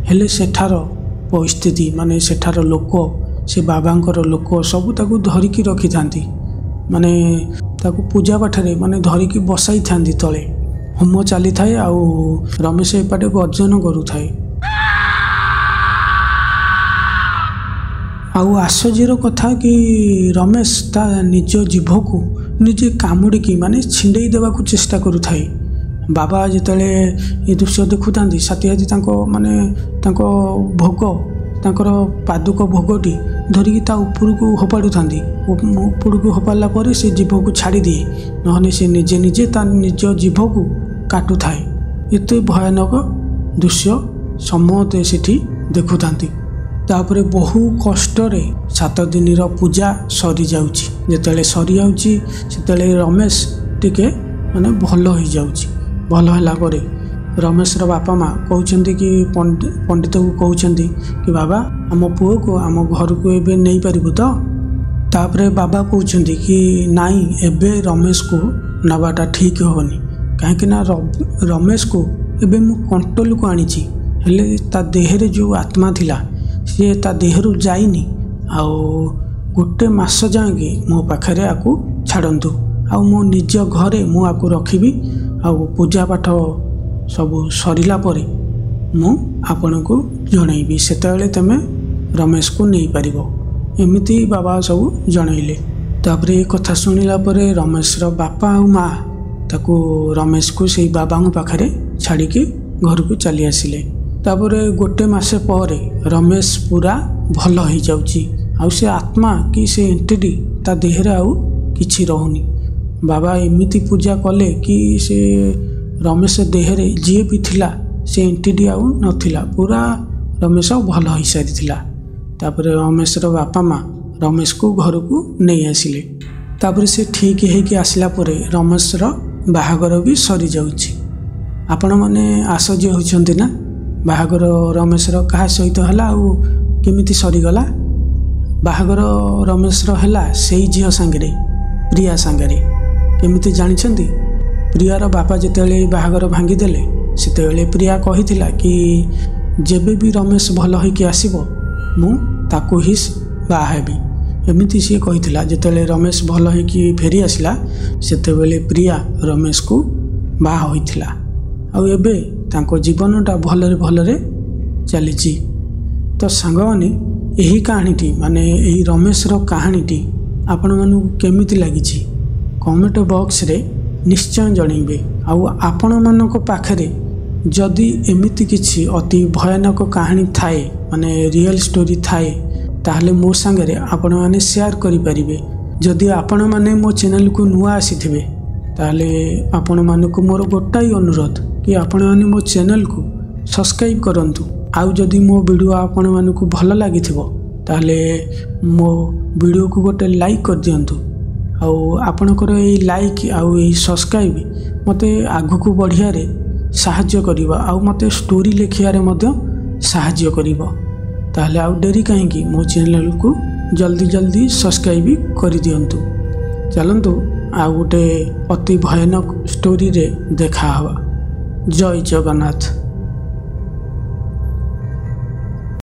ହେଲେ ସେଠାର ପରିସ୍ଥିତି, ମାନେ ସେଠାର ଲୋକ, ସେ ବାବାଙ୍କର ଲୋକ ସବୁ ତାକୁ ଧରିକି ରଖିଥାନ୍ତି, ମାନେ ତାକୁ ପୂଜା ପାଠରେ ମାନେ ଧରିକି ବସାଇଥାନ୍ତି ତଳେ। ହୋମ ଚାଲିଥାଏ ଆଉ ରମେଶ ଏପଟେ ଗର୍ଜନ କରୁଥାଏ। ଆଉ ଆଶ୍ଚର୍ଯ୍ୟର କଥା କି ରମେଶ ତା ନିଜ ଜିଭକୁ ନିଜେ କାମୁଡ଼ିକି ମାନେ ଛିଣ୍ଡେଇ ଦେବାକୁ ଚେଷ୍ଟା କରୁଥାଏ। ବାବା ଯେତେବେଳେ ଏ ଦୃଶ୍ୟ ଦେଖୁଥାନ୍ତି, ସାଥୀ ସାଥୀ ତାଙ୍କ ମାନେ ତାଙ୍କ ଭୋଗ, ତାଙ୍କର ପାଦୁକ ଭୋଗଟି ଧରିକି ତା ଉପରକୁ ଫୋପାଡ଼ୁଥାନ୍ତି। ଉପରକୁ ଫୋପାଡ଼ିଲା ପରେ ସେ ଜିଭକୁ ଛାଡ଼ିଦିଏ, ନହେଲେ ସେ ନିଜେ ନିଜେ ତା ନିଜ ଜିଭକୁ କାଟୁଥାଏ। ଏତେ ଭୟାନକ ଦୃଶ୍ୟ ସମସ୍ତେ ସେଠି ଦେଖୁଥାନ୍ତି। ତାପରେ ବହୁ କଷ୍ଟରେ 7 ଦିନର ପୂଜା ସରିଯାଉଛି। ଯେତେବେଳେ ସରିଯାଉଛି ସେତେବେଳେ ରମେଶ ଟିକେ ମାନେ ଭଲ ହେଇଯାଉଛି। ଭଲ ହେଲା ପରେ ରମେଶର ବାପା ମା କହୁଛନ୍ତି କି ପଣ୍ଡିତକୁ କହୁଛନ୍ତି କି ବାବା, ଆମ ପୁଅକୁ ଆମ ଘରକୁ ଏବେ ନେଇପାରିବୁ ତ? ତାପରେ ବାବା କହୁଛନ୍ତି କି ନାଇଁ, ଏବେ ରମେଶକୁ ନେବାଟା ଠିକ୍ ହେବନି, କାହିଁକିନା ରମେଶକୁ ଏବେ ମୁଁ କଣ୍ଟ୍ରୋଲକୁ ଆଣିଛି, ହେଲେ ତା ଦେହରେ ଯେଉଁ ଆତ୍ମା ଥିଲା ସିଏ ତା ଦେହରୁ ଯାଇନି। ଆଉ 1 ମାସ ଯାଏଁକି ମୋ ପାଖରେ ଆକୁ ଛାଡ଼ନ୍ତୁ, ଆଉ ମୋ ନିଜ ଘରେ ମୁଁ ଆକୁ ରଖିବି, ଆଉ ପୂଜା ପାଠ ସବୁ ସରିଲା ପରେ ମୁଁ ଆପଣଙ୍କୁ ଜଣେଇବି, ସେତେବେଳେ ତୁମେ ରମେଶକୁ ନେଇପାରିବ। ଏମିତି ବାବା ସବୁ ଜଣେଇଲେ। ତାପରେ ଏ କଥା ଶୁଣିଲା ପରେ ରମେଶର ବାପା ଆଉ ମା ତାକୁ ରମେଶକୁ ସେଇ ବାବାଙ୍କ ପାଖରେ ଛାଡ଼ିକି ଘରକୁ ଚାଲି ଆସିଲେ। ତାପରେ 1 ମାସ ପରେ ରମେଶ ପୁରା ଭଲ ହେଇଯାଉଛି, ଆଉ ସେ ଆତ୍ମା କି ସେ ଏଣ୍ଟିଟି ତା ଦେହରେ ଆଉ କିଛି ରହୁନି। ବାବା ଏମିତି ପୂଜା କଲେ କି ସେ ରମେଶ ଦେହରେ ଯିଏ ବି ଥିଲା ସେ ଏଣ୍ଟିଟି ଆଉ ନଥିଲା, ପୁରା ରମେଶ ଭଲ ହେଇସାରିଥିଲା। ତାପରେ ରମେଶର ବାପା ମା ରମେଶକୁ ଘରକୁ ନେଇ ଆସିଲେ। ତାପରେ ସେ ଠିକ୍ ହେଇକି ଆସିଲା ପରେ ରମେଶର ବାହାଘର ବି ସରିଯାଉଛି। ଆପଣମାନେ ଆଶ୍ଚର୍ଯ୍ୟ ହେଉଛନ୍ତି ନା, ବାହାଘର ରମେଶର କାହା ସହିତ ହେଲା ଆଉ କେମିତି ସରିଗଲା? ବାହାଘର ରମେଶର ହେଲା ସେଇ ଝିଅ ସାଙ୍ଗରେ, ପ୍ରିୟା ସାଙ୍ଗରେ। କେମିତି ଜାଣିଛନ୍ତି? ପ୍ରିୟାର ବାପା ଯେତେବେଳେ ବାହାଘର ଭାଙ୍ଗିଦେଲେ ସେତେବେଳେ ପ୍ରିୟା କହିଥିଲା କି ଯେବେ ବି ରମେଶ ଭଲ ହେଇକି ଆସିବ ମୁଁ ତାକୁ ହିଁ ବାହା ହେବି, ଏମିତି ସିଏ କହିଥିଲା। ଯେତେବେଳେ ରମେଶ ଭଲ ହେଇକି ଫେରି ଆସିଲା ସେତେବେଳେ ପ୍ରିୟା ରମେଶକୁ ବାହା ହୋଇଥିଲା, ଆଉ ଏବେ ତାଙ୍କ ଜୀବନଟା ଭଲରେ ଭଲରେ ଚାଲିଛି। ତ ସାଙ୍ଗମାନେ, ଏହି କାହାଣୀଟି ମାନେ ଏହି ରମେଶର କାହାଣୀଟି ଆପଣମାନଙ୍କୁ କେମିତି ଲାଗିଛି କମେଣ୍ଟ ବକ୍ସରେ ନିଶ୍ଚୟ ଜଣେଇବେ। ଆଉ ଆପଣମାନଙ୍କ ପାଖରେ ଯଦି ଏମିତି କିଛି ଅତି ଭୟାନକ କାହାଣୀ ଥାଏ, ମାନେ ରିଅଲ୍ ଷ୍ଟୋରି ଥାଏ, ତାହେଲେ ମୋ ସାଙ୍ଗରେ ଆପଣମାନେ ସେୟାର କରିପାରିବେ। ଯଦି ଆପଣମାନେ ମୋ ଚ୍ୟାନେଲକୁ ନୂଆ ଆସିଥିବେ ତାହେଲେ ଆପଣମାନଙ୍କୁ ମୋର ଗୋଟାଏ ଅନୁରୋଧ କି ଆପଣମାନେ ମୋ ଚ୍ୟାନେଲକୁ ସବସ୍କ୍ରାଇବ୍ କରନ୍ତୁ। ଆଉ ଯଦି ମୋ ଭିଡ଼ିଓ ଆପଣମାନଙ୍କୁ ଭଲ ଲାଗିଥିବ ତାହେଲେ ମୋ ଭିଡ଼ିଓକୁ ଗୋଟେ ଲାଇକ୍ କରିଦିଅନ୍ତୁ। ଆଉ ଆପଣଙ୍କର ଏଇ ଲାଇକ୍ ଆଉ ଏଇ ସବସ୍କ୍ରାଇବ୍ ମୋତେ ଆଗକୁ ବଢ଼ିବାରେ ସାହାଯ୍ୟ କରିବ, ଆଉ ମୋତେ ଷ୍ଟୋରି ଲେଖିବାରେ ମଧ୍ୟ ସାହାଯ୍ୟ କରିବ। ତାହେଲେ ଆଉ ଡେରି କାହିଁକି, ମୋ ଚ୍ୟାନେଲକୁ ଜଲ୍ଦି ଜଲ୍ଦି ସବସ୍କ୍ରାଇବ୍ କରିଦିଅନ୍ତୁ। ଚାଲନ୍ତୁ ଆଉ ଗୋଟେ ଅତି ଭୟାନକ ଷ୍ଟୋରିରେ ଦେଖା ହେବା। ଜୟ ଜଗନ୍ନାଥ।